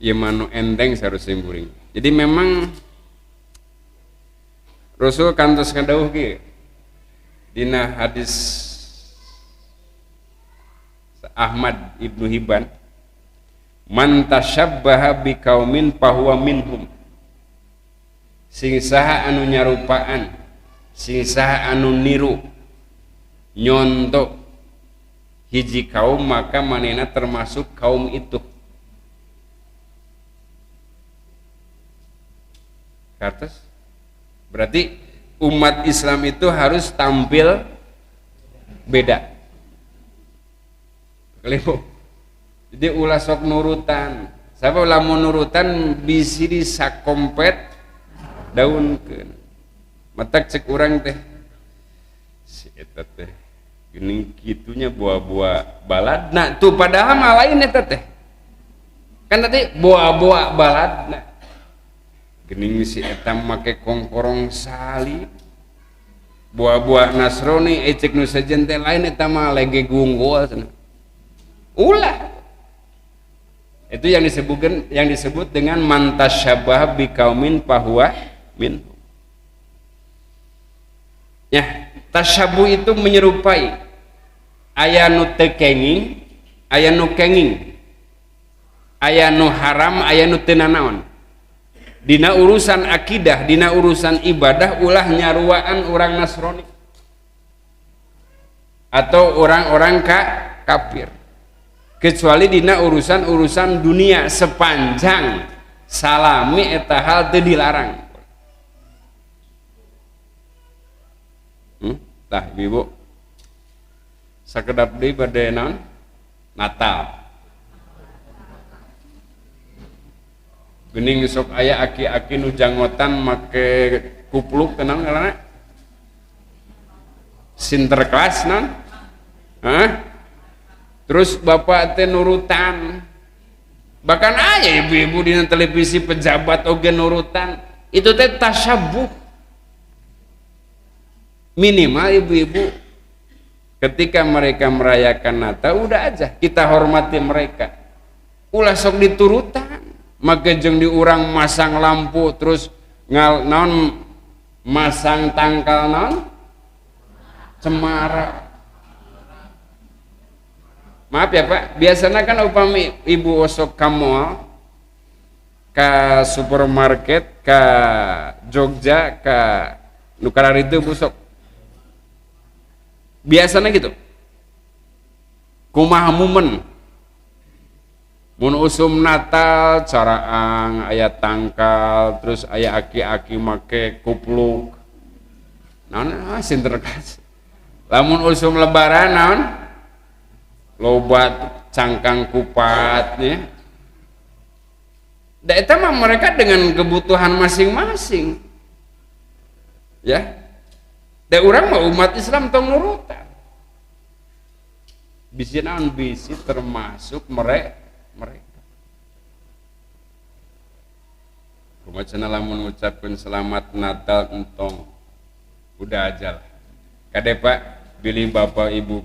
Ya manu enteng seharusnya guring. Jadi memang Rasul kantos ngadawuh kieu dina hadis Ahmad Ibnu Hibban, man tasyabbaha biqaumin fahuwa minhum. Sing saha anu nyarupaan, sing saha anu niru nyontok hiji kaum maka manehna termasuk kaum itu. Kartes. Berarti umat Islam itu harus tampil beda. Kelipu. Jadi ulah sok nurutan. Sabab lamun nurutan bisi disakompet daunkeun. Matak cek urang teh. Si eta teh geuning kitunya buah-buah baladna tuh padahal mah lain eta teh. Kan tadi buah-buah baladna. Gening si eta make kongkorong salib buah-buah Nasrani cek nu sejen teh lain eta mah lege gunggul cenah. Ulah itu yang disebut dengan mantasyabah biqaumin fahuwa minhum. Ya, tasyabuh itu menyerupai aya nu teu kenging, aya nu kenging, aya nu haram, aya nu teu nanaon. Dina urusan akidah, dina urusan ibadah ulah nyaruaan orang Nasrani atau orang-orang kafir. Kecuali dina urusan-urusan dunia sepanjang salami eta hal teu dilarang. Tah ibu. Sakedap deui bade naon? Natal. Gening sok aya aki-aki nu jangotan make kupluk tenang ngaranna? Sinterklas naon? Hah? Terus bapak teh nurutan. Bahkan aya ibu-ibu di televisi pejabat oge nurutan. Itu teh tasyabuh. Minimal ibu-ibu ketika mereka merayakan Natal udah aja kita hormati mereka. Ulah sok diturutan. Make jeung diurang masang lampu terus ngal naon masang tangkal naon cemara. Maaf ya Pak, biasanya kan upami ibu osok ka mall, ka supermarket, ka Jogja, ka nu kararitu busok. Biasanya gitu. Kumaha momen mun usum Natal caraang aya tangkal terus aya aki-aki make kupluk naon sinterkas. Lamun usum lebaran naon loba cangkang kupat ya. Da eta mah mereka dengan kebutuhan masing-masing. Ya. Da urang mah umat Islam tong nurutan. Bisi naon bisi termasuk mereka. Kumaha cenah lamun ngucapkeun selamat Natal entong. Udah aja lah. Kade Pak, bilih bapak ibu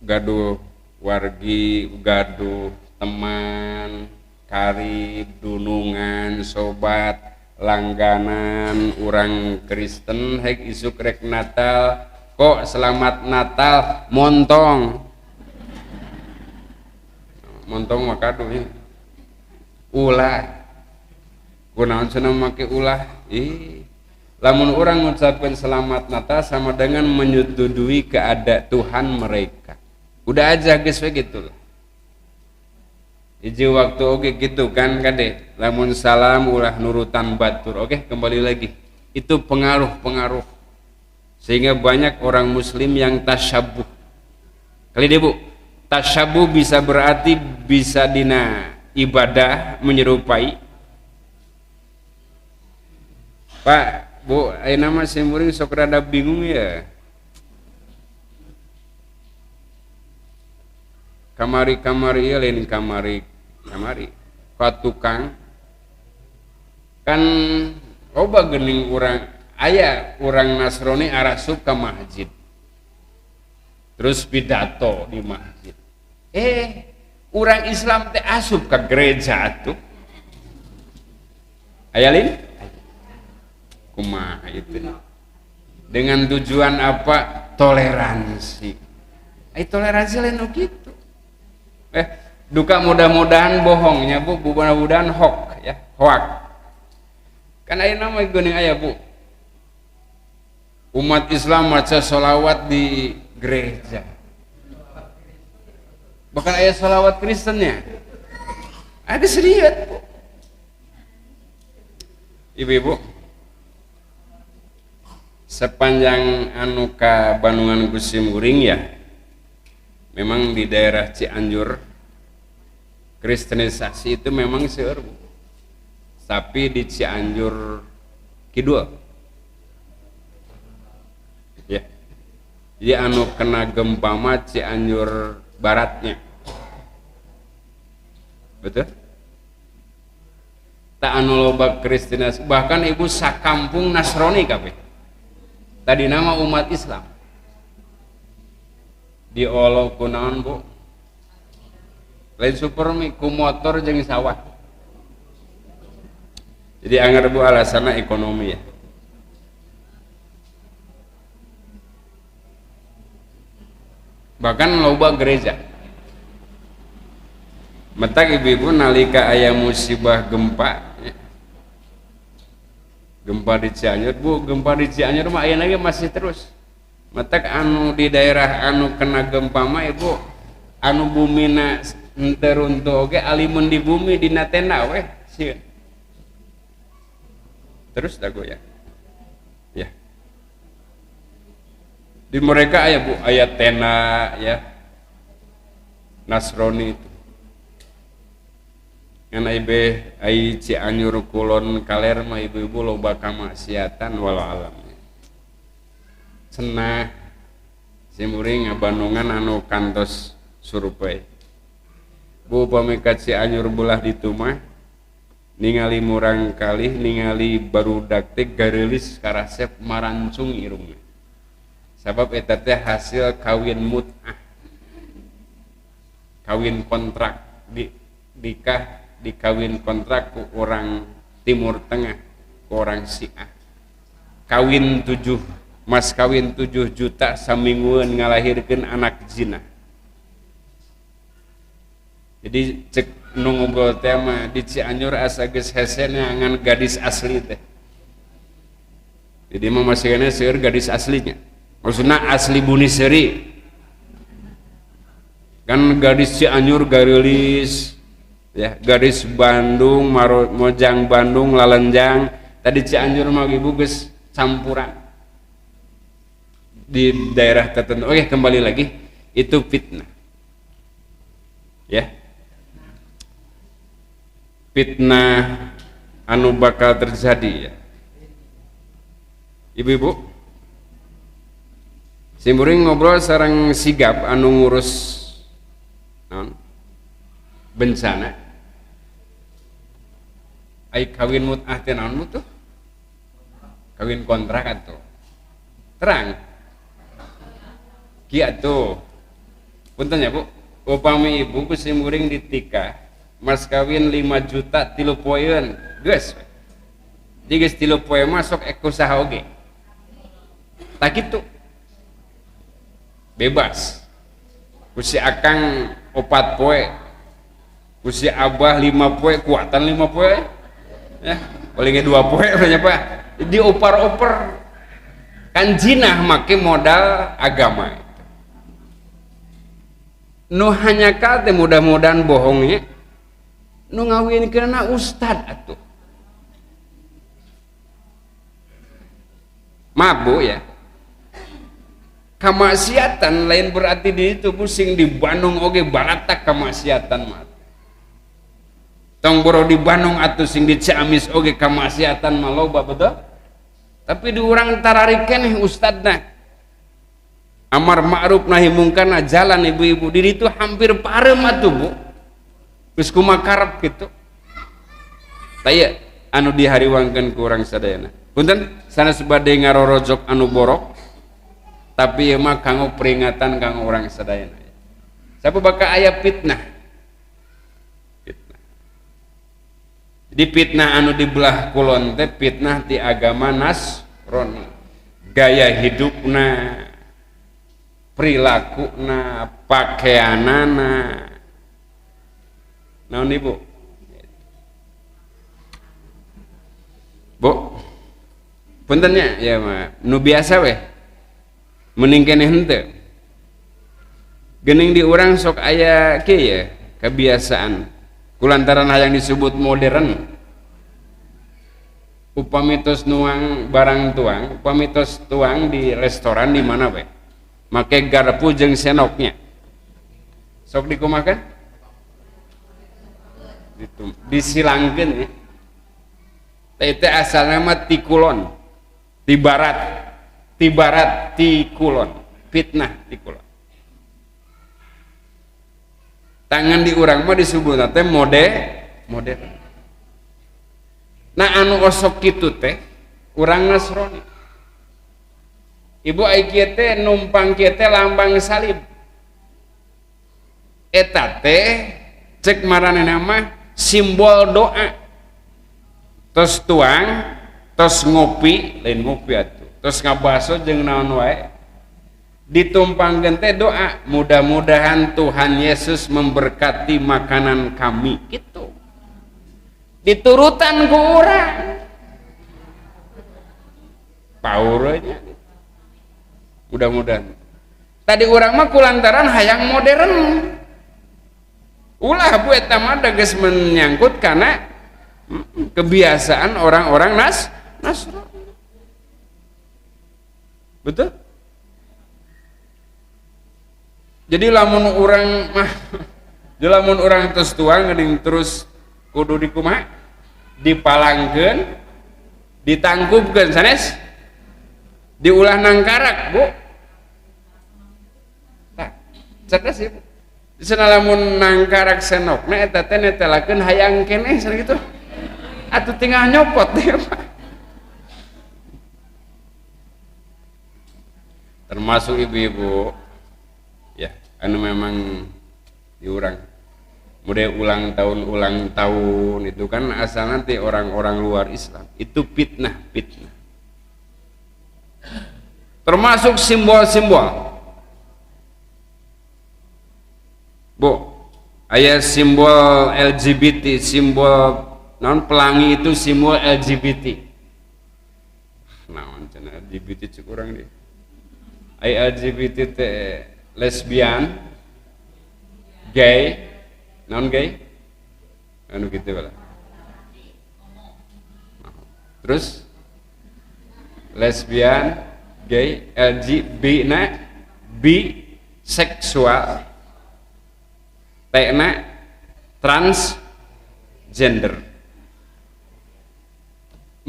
gaduh wargi, gaduh teman, karib, dunungan, sobat, langganan, urang Kristen hek isuk rek Natal, kok selamat Natal montong. Montong mah kado ya. Ulah. Kunaon cenah make ulah? Ih. Lamun urang ngucapkeun selamat Natal sama dengan menyetujui keadaan Tuhan mereka. Udah aja geus we gitu lah. Hiji waktu oge gitu kan kade. Lamun salam ulah nurutan batur. Oke, kembali lagi. Itu pengaruh-pengaruh. Sehingga banyak orang muslim yang tasyabuh. Kali deh Bu, tasyabuh bisa berarti bisa dina ibadah menyerupai. Pak, Bu, ayeuna mah sim kuring sok rada bingung ya. Kamari-kamari ya lain kamari kamari ka tukang kan loba geuning urang aya urang Nasrani arasup ka masjid terus pidato di masjid, urang Islam teh asup ka gereja atuh aya lin kumaha itu dengan tujuan apa? Toleransi. Ai toleransi lain gitu. Duka mudah-mudahan bohongnya Bu, mudah-mudahan hoax ya, hoax. Kan aya nama geuning aya Bu. Umat Islam maca sholawat di gereja. Bahkan aya sholawat Kristennya. Ada serius Bu. Ibu-ibu, sepanjang anu ka Bandungan ku sim kuring ya, memang di daerah Cianjur kristenisasi itu memang seueur, Bu. Tapi di Cianjur Kidul ya, jadi anu kena gempa mah Cianjur baratnya, betul tak? Anu loba kristenisasi, bahkan ibu sakampung Nasrani kabeh, tadi nama umat Islam. Diolo kunaon Bu? Lain supermi, ku motor jeung sawah. Jadi anggar Bu, alasannya ekonomi ya. Bahkan loba gereja. Matak ibu-ibu nalika aya musibah gempa ya. Gempa di Cianjur Bu, gempa di Cianjur mah aya lagi masih terus. Matak anu di daerah anu kena gempa mah ibu, anu bumina henteu runtuh oge alimun di bumi dina tenda weh sieun. Terus dago ya. Ya. Di mereka aya Bu, aya tenda ya. Nasrani itu. Ngan ibe ai Cianjur Kulon kaler mah ibu-ibu loba kamaksiatan, walau alam. Cenah sim kuring ngabandungan anu kantos survei. Bu, upami ka Cianjur belah ditu mah ningali murang kalih ningali barudak teh gareulis karasep marancung irungna. Sabab eta teh hasil kawin mut'ah. Kawin kontrak, di nikah dikawin kontrak ku orang Timur Tengah, ku orang Syiah. Kawin 7, mas kawin 7 juta, samingguan ngalahirkeun anak zina. Jadi cek nu ngobrol teh mah di Cianjur asa geus hese neangan gadis asli teh. Jadi mah masih kena seueur gadis aslinya. Maksudna asli Buni Seri. Kan gadis Cianjur gareulis ya, gadis Bandung Maro, Mojang Bandung lalenjang, tadi Cianjur mah ibu geus campuran di daerah tertentu. Oke, kembali lagi, itu fitnah. Ya. Fitnah anu bakal terjadi ya. Ibu-ibu, sim kuring ngobrol sareng sigap anu ngurus naon? Bencana. Ai kawin mut'ah teh naon tuh? Kawin kontrak atuh. Terang. Kieu atuh. Punten ya Bu, upami ibu ku sim kuring ditikah mas kawin 5 juta 3 poeun, geus. Jadi geus 3 poe masuk ek usaha oge. Tak kitu. Bebas. Ku si akang 4 poe. Ku si abah 5 poe kuatan 5 poe. Ya, palingnya 2 poe nya Pak. Dioper-oper. Kan jinah make modal agama. Nu hanya teh mudah-mudahan bohongnya. Nu ngawinkeunna ustad atuh. Maaf Bu ya. Kamaksiatan lain berarti di itu pusing di Bandung oge baratak kamaksiatan mah. Tong boro di Bandung atuh sing di Ciamis oge kamaksiatan mah loba betul. Tapi di urang tararik keneh ustadna. Amar ma'ruf nahi mungkarna jalan ibu-ibu di ditu hampir parem atuh Bu. Geus kumaha karep kitu. Tah ieu anu dihariwangkeun ku urang sadayana. Punten sanes bade ngarorojok anu borok. Tapi ieu mah kanggo peringatan kanggo urang sadayana. Sapu bakal aya fitnah. Fitnah. Jadi fitnah anu dibelah kulon teh fitnah ti agama Nasrani. Gaya hidupna, perilakuna, pakaianana. Naon Ibu? Bu. Punten nya ya mah nu biasa weh. Mending keneh henteu. Geuning di urang sok aya kieu ya, kebiasaan. Kulantaran hayang disebut modern. Upami tos nuang barang tuang, upami tos tuang di restoran di mana we? Make garpu jeung senoknya. Sok dikumahakeun? Disilangkeun ya. Teh teh asalna mah ti kulon, ti barat. Ti barat, ti kulon, fitnah ti kulon. Tangan di urang mah disebutna teh modern. Nah anu osok kitu teh urang Nasrani. Ibu ai kieu teh numpang kieu teh lambang salib. Eta teh cek maranehna mah simbol doa. Tos tuang, tos ngopi, lain ngopi atuh. Terus ngabaso jeung naon wae ditumpangkeun teh doa mudah-mudahan Tuhan Yesus memberkati makanan kami gitu. Diturutan ku urang paurnya gitu. Mudah-mudahan tadi urang mah kulantaran hayang modern ulah bu eta mah geus menyangkut kana kebiasaan orang-orang Nasrani. Betul? Jadi lamun urang mah, lamun urang terus tuang geuning terus kudu dikumaha? Dipalangkeun, ditangkupkeun sanes? Diulah nangkarak, Bu. Tah, cerdas ya, Bu. Cenah lamun nangkarak senokna eta teh netelakeun hayang keneh cenah kitu. Atuh tinggal nyopot deh, Pak. Termasuk ibu-ibu ya anu memang diurang mudah ulang tahun itu kan asal nanti orang-orang luar Islam itu fitnah. Termasuk simbol-simbol Bu, aya simbol LGBT, simbol non pelangi itu simbol LGBT. Naon cenah LGBT cek urang deui. LGBT teh lesbian, gay, non gay, anu gitu lah. Terus lesbian, gay, LGB na, bi seksual, T na transgender.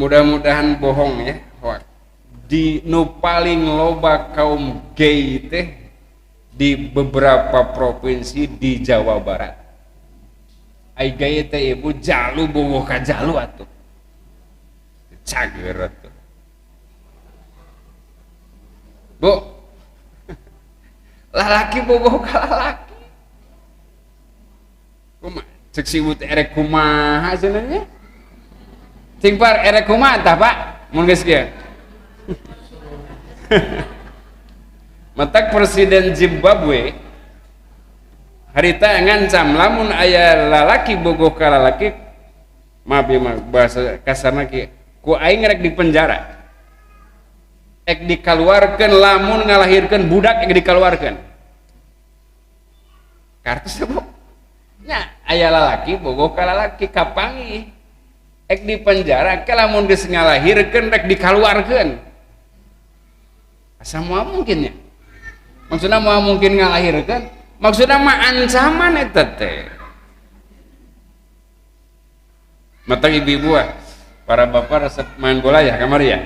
Mudah-mudahan bohong ya, hoax. Di nu paling loba kaum gay teh di beberapa provinsi di Jawa Barat. Ai gay teh ibu jalu bogoh ka jalu atuh. Cager atuh. Bu. Lalaki bogoh ka lalaki. Kumaha cek si ibu teh erek kumaha cenah nya? Cing par erek kumaha tah Pak? Mun geus kieu. Matak Presiden Zimbabwe Harita ngancam lamun aya lalaki bogoh ka lalaki, maaf ya bahasa kasarna kieu, ku aing rek di penjara. Ek dikaluarkeun lamun ngalahirkeun budak ek dikaluarkeun. Kartus Bu. Nya aya lalaki bogoh ka lalaki kapanggih. Ek di penjara ke lamun geus ngalahirkeun rek dikaluarkeun. Asa moal mungkin nya. Maksudna moal mungkin ngalahirkeun, maksudna mah ancaman eta teh. Matang ibu-ibu ah, para bapak resep main bola ya kamari ya.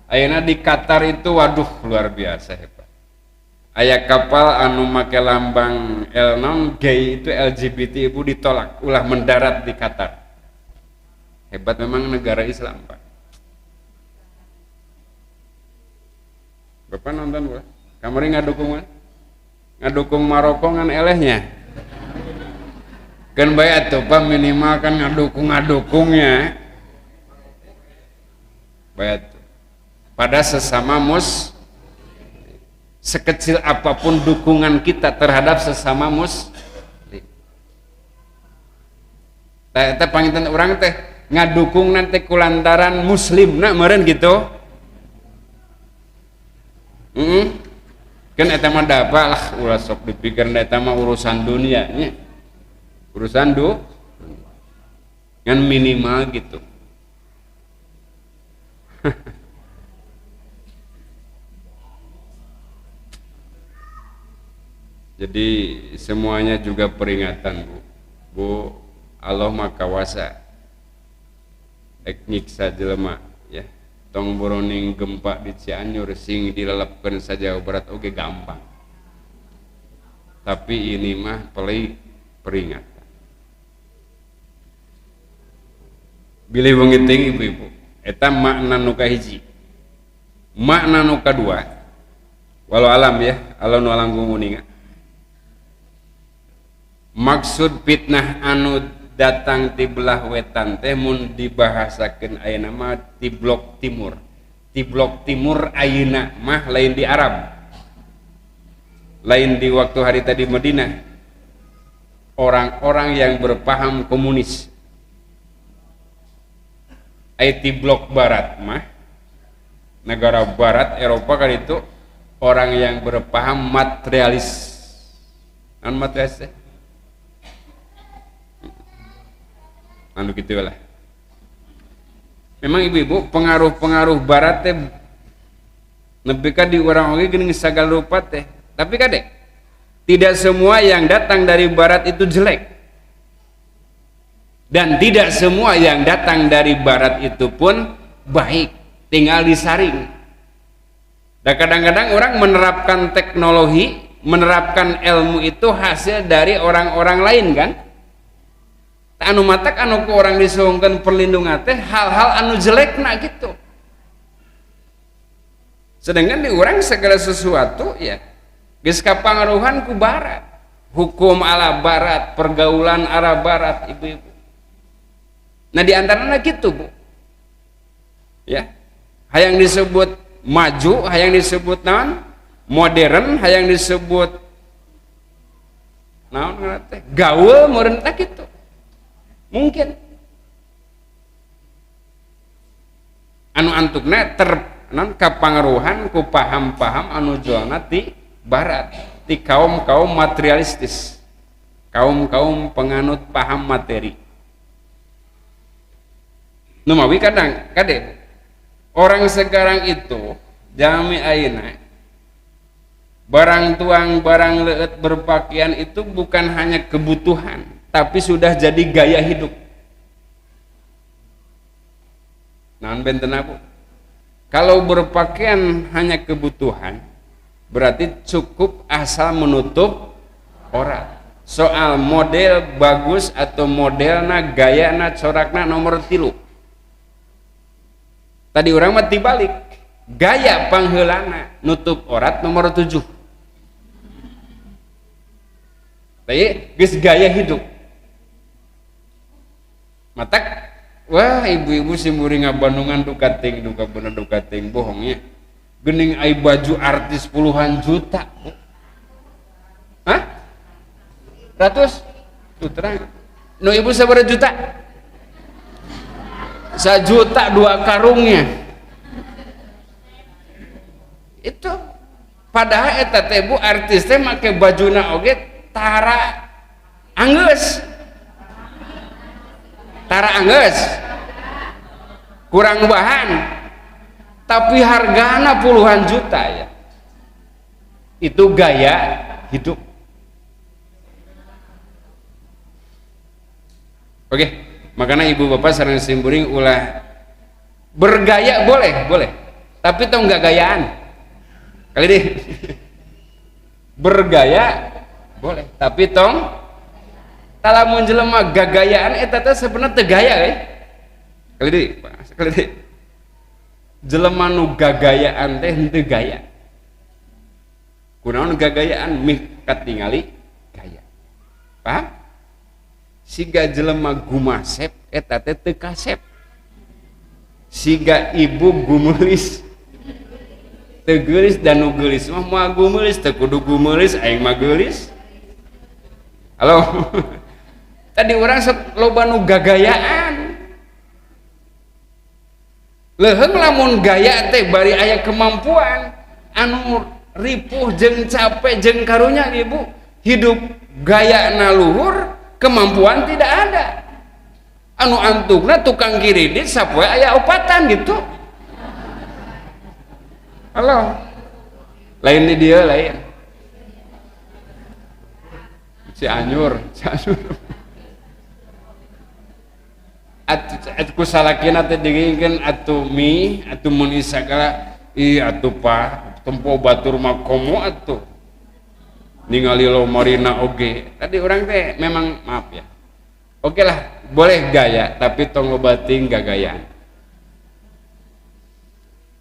Ayeuna di Qatar itu waduh luar biasa hebat. Aya kapal anu make lambang L6 gay itu LGBT ibu ditolak ulah mendarat di Qatar. Hebat memang negara Islam, Pak. Bapak nonton bola? Kamari ngadukung mana? Ngadukung Maroko ngan elehnya. Kan bae atuh Pak minimal kan ngadukung-ngadukungnya. Bae atuh. Pada sesama mus, sekecil apapun dukungan kita terhadap sesama muslim. Tah eta panginten urang teh ngadukung nanti kulantaran muslimna meureun gitu. Kan eta mah dapa lah ulah sok dipikir eta mah urusan dunia nya. Urusan du ngan minimal gitu. Jadi semuanya juga peringatan, Bu. Bu, Allah Maha Kawasa. Ek nyiksa jelema ya. Tong boroning gempa di Cianjur sing dilelepkeun sa Jawa Barat oge gampang. Tapi ini mah peringatan. Bilih wengi teuing ibu-ibu, eta makna nu kahiji. Makna nu kadua, walau alam ya, Allah nu langkung uninga. Maksud fitnah anu datang ti belah wetan teh mun dibahasakeun ayeuna mah ti blok timur. Ti blok timur ayeuna mah lain di Arab. Lain di waktu hari tadi Madinah. Orang-orang yang berpaham komunis. Aya ti blok barat mah negara barat Eropa kan itu orang yang berpaham materialis. Naon materialis teh? Anu gitu lah. Memang ibu-ibu pengaruh-pengaruh barat teh nepi ka di urang oge geuning sagala rupa teh. Tapi kade tidak semua yang datang dari barat itu jelek. Dan tidak semua yang datang dari barat itu pun baik, tinggal disaring. Dan kadang-kadang orang menerapkan teknologi, menerapkan ilmu itu hasil dari orang-orang lain kan? Anu matak anu ku orang disuhungkeun perlindungan teh hal-hal anu jelekna gitu. Sedangkan di orang segala sesuatu ya geus kapangaruhan ku barat, hukum ala barat, pergaulan ala barat ibu-ibu. Nah di antaranya gitu Bu. Ya. Hayang disebut maju, hayang disebut naon? Modern, hayang disebut naon ngaran teh? Gaul meureun teh kitu. Mungkin anu antukna ter non kapangaruhan ku paham-paham anu jualna ti barat, ti kaum-kaum materialistis, kaum-kaum penganut paham materi. Numawi kadang kade orang sekarang itu jami ayeuna barang tuang barang leueut berpakaian itu bukan hanya kebutuhan, tapi sudah jadi gaya hidup. Naon benten Bu? Kalau berpakaian hanya kebutuhan, berarti cukup asal menutup aurat. Soal model bagus atau modelna, gayana, corakna nomor 3. Tadi orang mah dibalik, gaya pangheulana nutup aurat nomor 7. Tapi geus gaya hidup. Matak wah ibu-ibu simuri ngabandungan duka ting, duka bener duka ting bohongnya. Gening ai baju artis puluhan juta. Hah? Ratus? Tuh terang. Nu ibu sabaraha juta? 1 juta dua karungnya. Itu padahal eta teh, Bu, artis teh make bajuna oge tara anggeus. Tara anggeus. Kurang bahan. Tapi hargana puluhan juta ya. Itu gaya hidup. Oke, makanya ibu bapak sareng simkuring ulah bergaya boleh, boleh. Tapi tong nggak gayaan. Kali ini bergaya boleh, tapi tong lamun jelema gagayaan eta teh sebenarnya teu gaya euy. Kali deui, sekali deui. Jelema nu gagayaan teh henteu gaya. Kunaon gagayaan mih katingali gaya. Paham? Siga jelema gumasep eta teh teu kasep. Siga ibu gumeulis teu geulis, dan nu geulis mah moal gumeulis, teu kudu gumeulis, aing mah geulis. Halo. Tadi orang sok loba nu gagayaan. Leuheung lamun gaya teh bari aya kemampuan, anu ripuh jeung capek jeung karunya, Ibu, hidup gaya luhur, kemampuan tidak ada. Anu antukna tukang kiridit sapoe aya opatan gitu. Halo. Lain di dia lain. Cianjur, Cianjur. Atuh ku salakina teh dingengkeun atuh mi, atuh mun sagala, ih atuh pa, tempo batur mah komo atuh. Ningali lomarina oge. Tadi orang teh memang maaf ya. Oke lah, boleh gaya, tapi tong loba teuing gagayaan.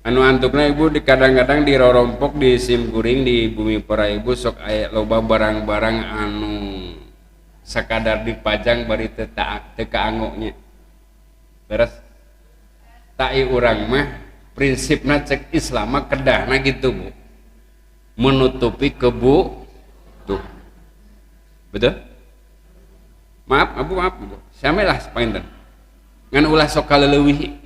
Anu antukna ibu di kadang-kadang di rorompok di simkuring di bumi para ibu sok aya loba barang-barang anu sakadar dipajang bari teu teu kaanggo nya. Beres. Tai urang mah prinsipna cek Islam mah kedahna gitu, Bu. Menutupi kebu tuh. Betul? Maaf, Abu, maaf, Bu. Sami lah sapanginten. Ngan ulah sok kaleuwih.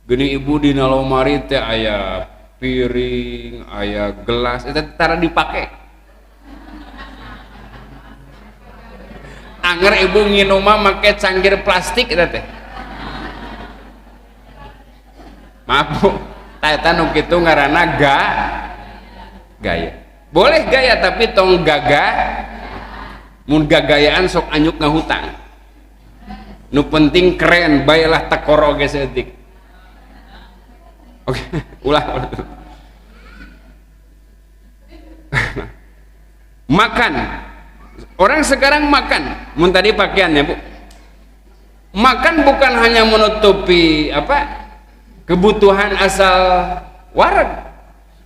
Geuning ibu dina lomari teh aya piring, aya gelas, eta tara dipake. Anger ibu nginum mah make cangkir plastik eta teh. Maaf, Bu, eta nu kitu ngaranna gaya. Boleh gaya tapi tong gaga. Mun gagayaan sok anyuk ngahutang. Nu penting keren, baelah tekor oge saeutik. Oke, ulah, ulah. Makan. Orang sekarang makan, mun tadi pakaiannya, Bu. Makan bukan hanya menutupi apa? Kebutuhan asal wareg,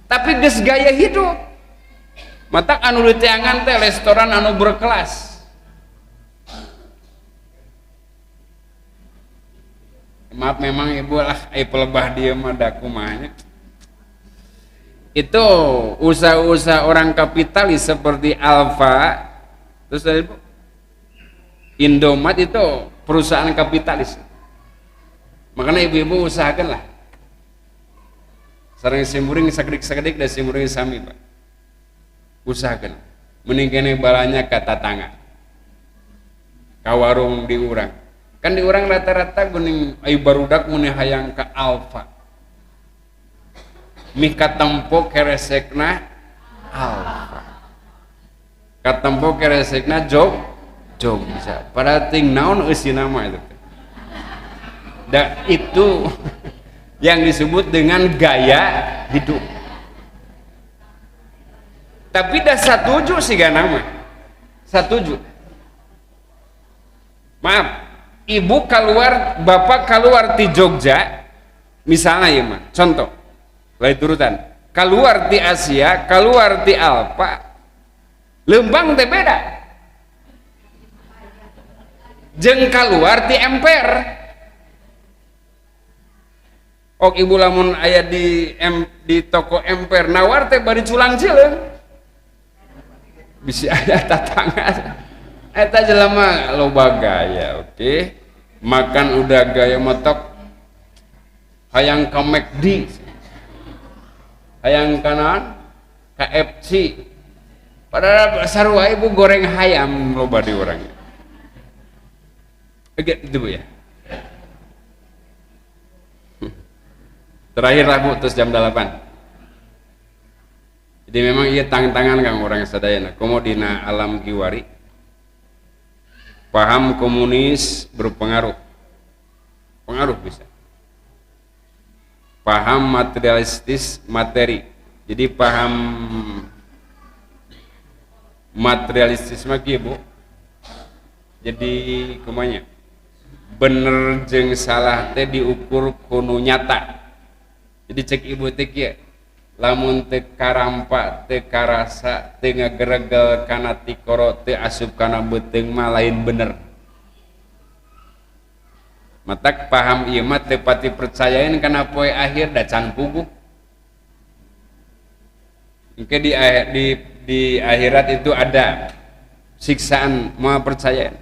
tapi geus gaya hidup. Matak anu diteangan teh restoran anu berkelas. Maaf memang ibu lah, ai pelebah dia mah da kumaha nya. Itu usaha-usaha orang kapitalis seperti Alfa, terus tadi Bu, Indomaret itu perusahaan kapitalis. Makanya ibu-ibu usahakanlah. Sareng simkuring sakedik-sakedik da simkuring sami, Pak. Usahakan. Mending kene balanya ka tatangga. Ka warung di urang. Kan di urang rata-rata geuning ai barudak mun hayang ka Alfa. Mih katempo keresekna Alfa. Katempo keresekna Jogja. Padahal ting naon eusina mah itu teh. Da itu yang disebut dengan gaya hidup. Tapi dah satuju sih gak nama. Satuju. Maaf, ibu keluar, bapak keluar di Jogja, misalnya ya mah, contoh, lain turutan, keluar di Asia, keluar di Alfa, lembang teh beda. Jeung keluar di emper. Ok ibu lamun aya di toko emper nawar teh bari culang cileung. Bisi aya tatangga. Eta jelema loba gaya, oke. Makan udah gaya motok hayang ka McD, hayang kanan KFC. Padahal sarua ibu goreng hayam loba di urang. Oke, itu Bu ya. Terakhir lah Bu, terus jam 8. Jadi memang iya tangan-tangan kang orang sadayana. Komo dina alam kiwari. Paham komunis berpengaruh. Pengaruh bisa. Paham materialistis materi. Jadi paham materialistis mah kieu Bu. Jadi kumanya? Bener jeung salah teh diukur kuno nyata. Jadi cek ibu teh kieu, lamun teu karampa, teu karasa, teu ngageregel kana tikoro, teu asup kana beuteung mah lain bener. Matak paham ieu mah teu pati percayain kana poe akhir da can puguh. Engke di akhirat itu ada siksaan, moal percayain.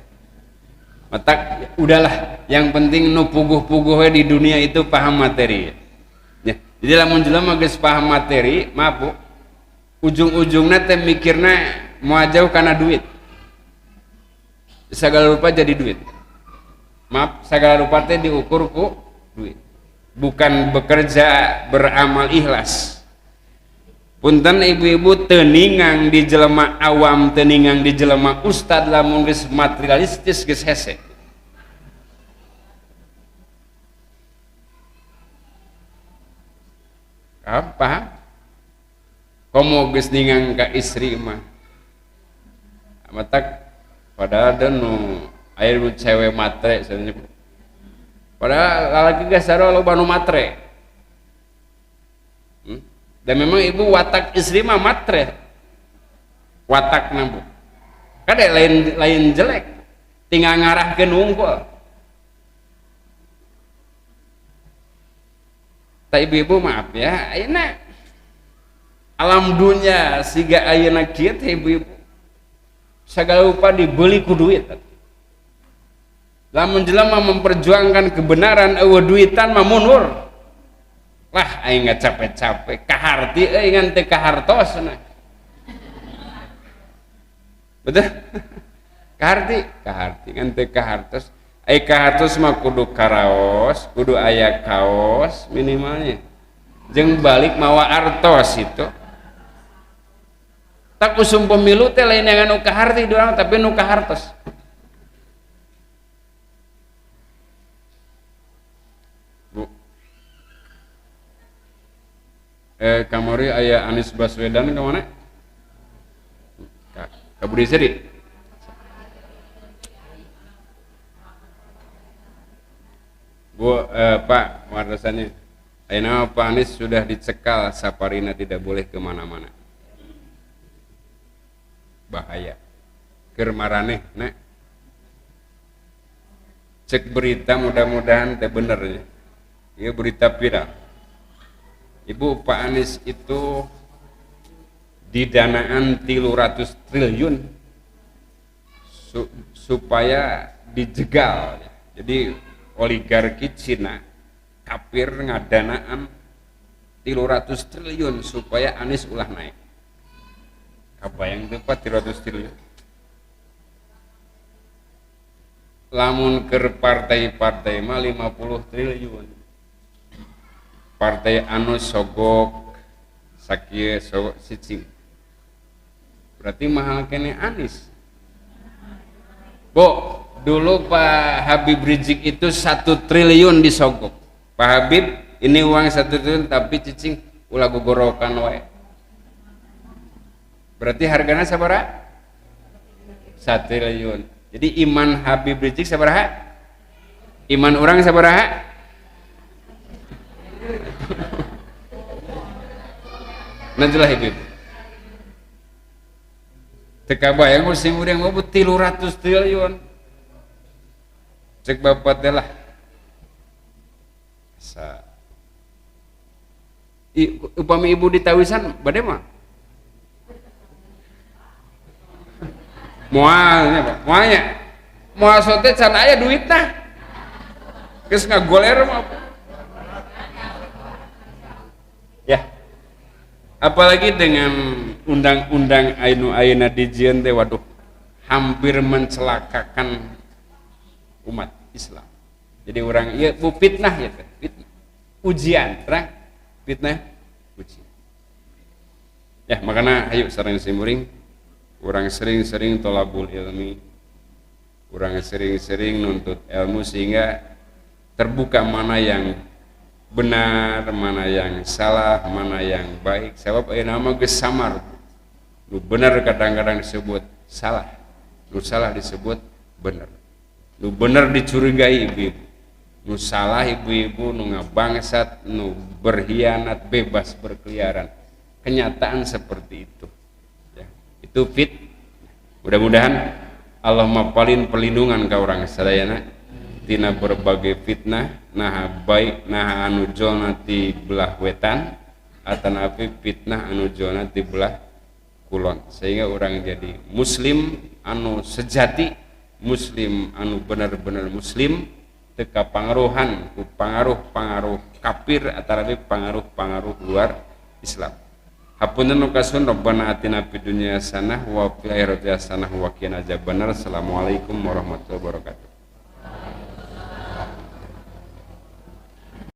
Matak udahlah, yang penting nu puguh-puguh we di dunia itu paham materi. Ya. Jadi lamun jelema geus paham materi, maaf Bu, ujung-ujungna teh mikirna moal jauh kana duit. Segala rupa jadi duit. Maaf, segala rupa teh diukur ku duit. Bukan bekerja beramal ikhlas. Punten ibu-ibu teu ningang di jelema awam, teu ningang di jelema ustad lamun geus materialistis geus hese. Paham? Paham? Komo geus ningang ka istri mah. Matak padahal da nu aya nu cewek matre sebenarnya. Padahal lalaki geus sarua loba nu matre. Dan memang ibu watak istri mah matre. Watak bu. Kan lain jelek. Tinggal ngarahkeun wungkul. Tak ibu-ibu maaf ya, ayeuna alam dunia siga ayeuna kieu teh ibu-ibu. Sagala rupa dibeli ku duit. Lamun jelema memperjuangkan kebenaran eueuh duitan mah mundur. Lah aing nggak capek-capek kaharti euy ngan teu kahartos nah. Betul? Kaharti, kaharti ngan teu kahartos. Ai kahartos mah kudu karaos, kudu aya kaos minimalnya. Jeung balik mawa artos itu. Tak usum pemilu teh lain yang nu kaharti doang tapi nu kahartos. Bu. Kamari aya Anies Baswedan ka mana? Ka Budi Seri. Bu, Pak, warasannya. Ayeuna Pak Anies sudah dicekal, saparina tidak boleh kemana-mana. Bahaya. Keur maraneh, nak. Cek berita mudah-mudahan teh bener ya. Ieu berita viral. Ibu, Pak Anies itu didanaan 300 triliun supaya dijegal. Jadi oligarki Cina kafir ngadanaan 300 triliun supaya Anies ulah naik. Kabayang teu Pak 300 triliun. Lamun keur partai-partai mah 50 triliun. Partai anu sogok sakieu sogok cicing. Berarti mahal kene Anies. Bu, dulu Pak Habib Rizieq itu 1 triliun disogok. Pak Habib, ini uang 1 triliun tapi cicing ulah gogorokan wae. Berarti harganya sabaraha? 1 triliun. Jadi iman Habib Rizieq sabaraha? Iman orang sabaraha? Nantilah ibu. Teka bayang sing urang mau 300 triliun. Cek bapak teh lah. Sa. Upami ibu ditawisan bade mah? Moal nya, Pak. Moalnya. Moal sote can aya duitna. Geus ngagoler mah. Ya. Apalagi dengan undang-undang anu ayeuna dijieun teh, waduh, hampir mencelakakan umat Islam. Jadi orang ieu bu fitnah ya teh, fitnah. Ujian, terang fitnah ujian. Ya, makanya ayo sareng simuring urang sering-sering tolabul ilmi, urang sering-sering nuntut ilmu sehingga terbuka mana yang benar, mana yang salah, mana yang baik. Sebab ayeuna mah geus samar. Nu benar kadang-kadang disebut salah, nu salah disebut benar. Nu benar dicurigai ibu-ibu, nu salah ibu-ibu, nu ngabangsat, nu berkhianat, bebas berkeliaran. Kenyataan seperti itu. Ya, itu fit. Mudah-mudahan Allah mapalin perlindungan ka urang sadayana tina berbagai fitnah, nah baik nah anu jolna ti belah wetan atanapi fitnah anu jolna ti belah kulon, sehingga orang jadi muslim anu sejati, muslim anu benar-benar muslim, teka pangaruhan ku pangaruh-pangaruh kafir atanapi pangaruh-pangaruh luar Islam. Hapunten nu kasuhun. Rabbana atina fid dunya hasanah wa fil akhirati hasanah wa qina azabannar. Assalamualaikum warahmatullahi wabarakatuh.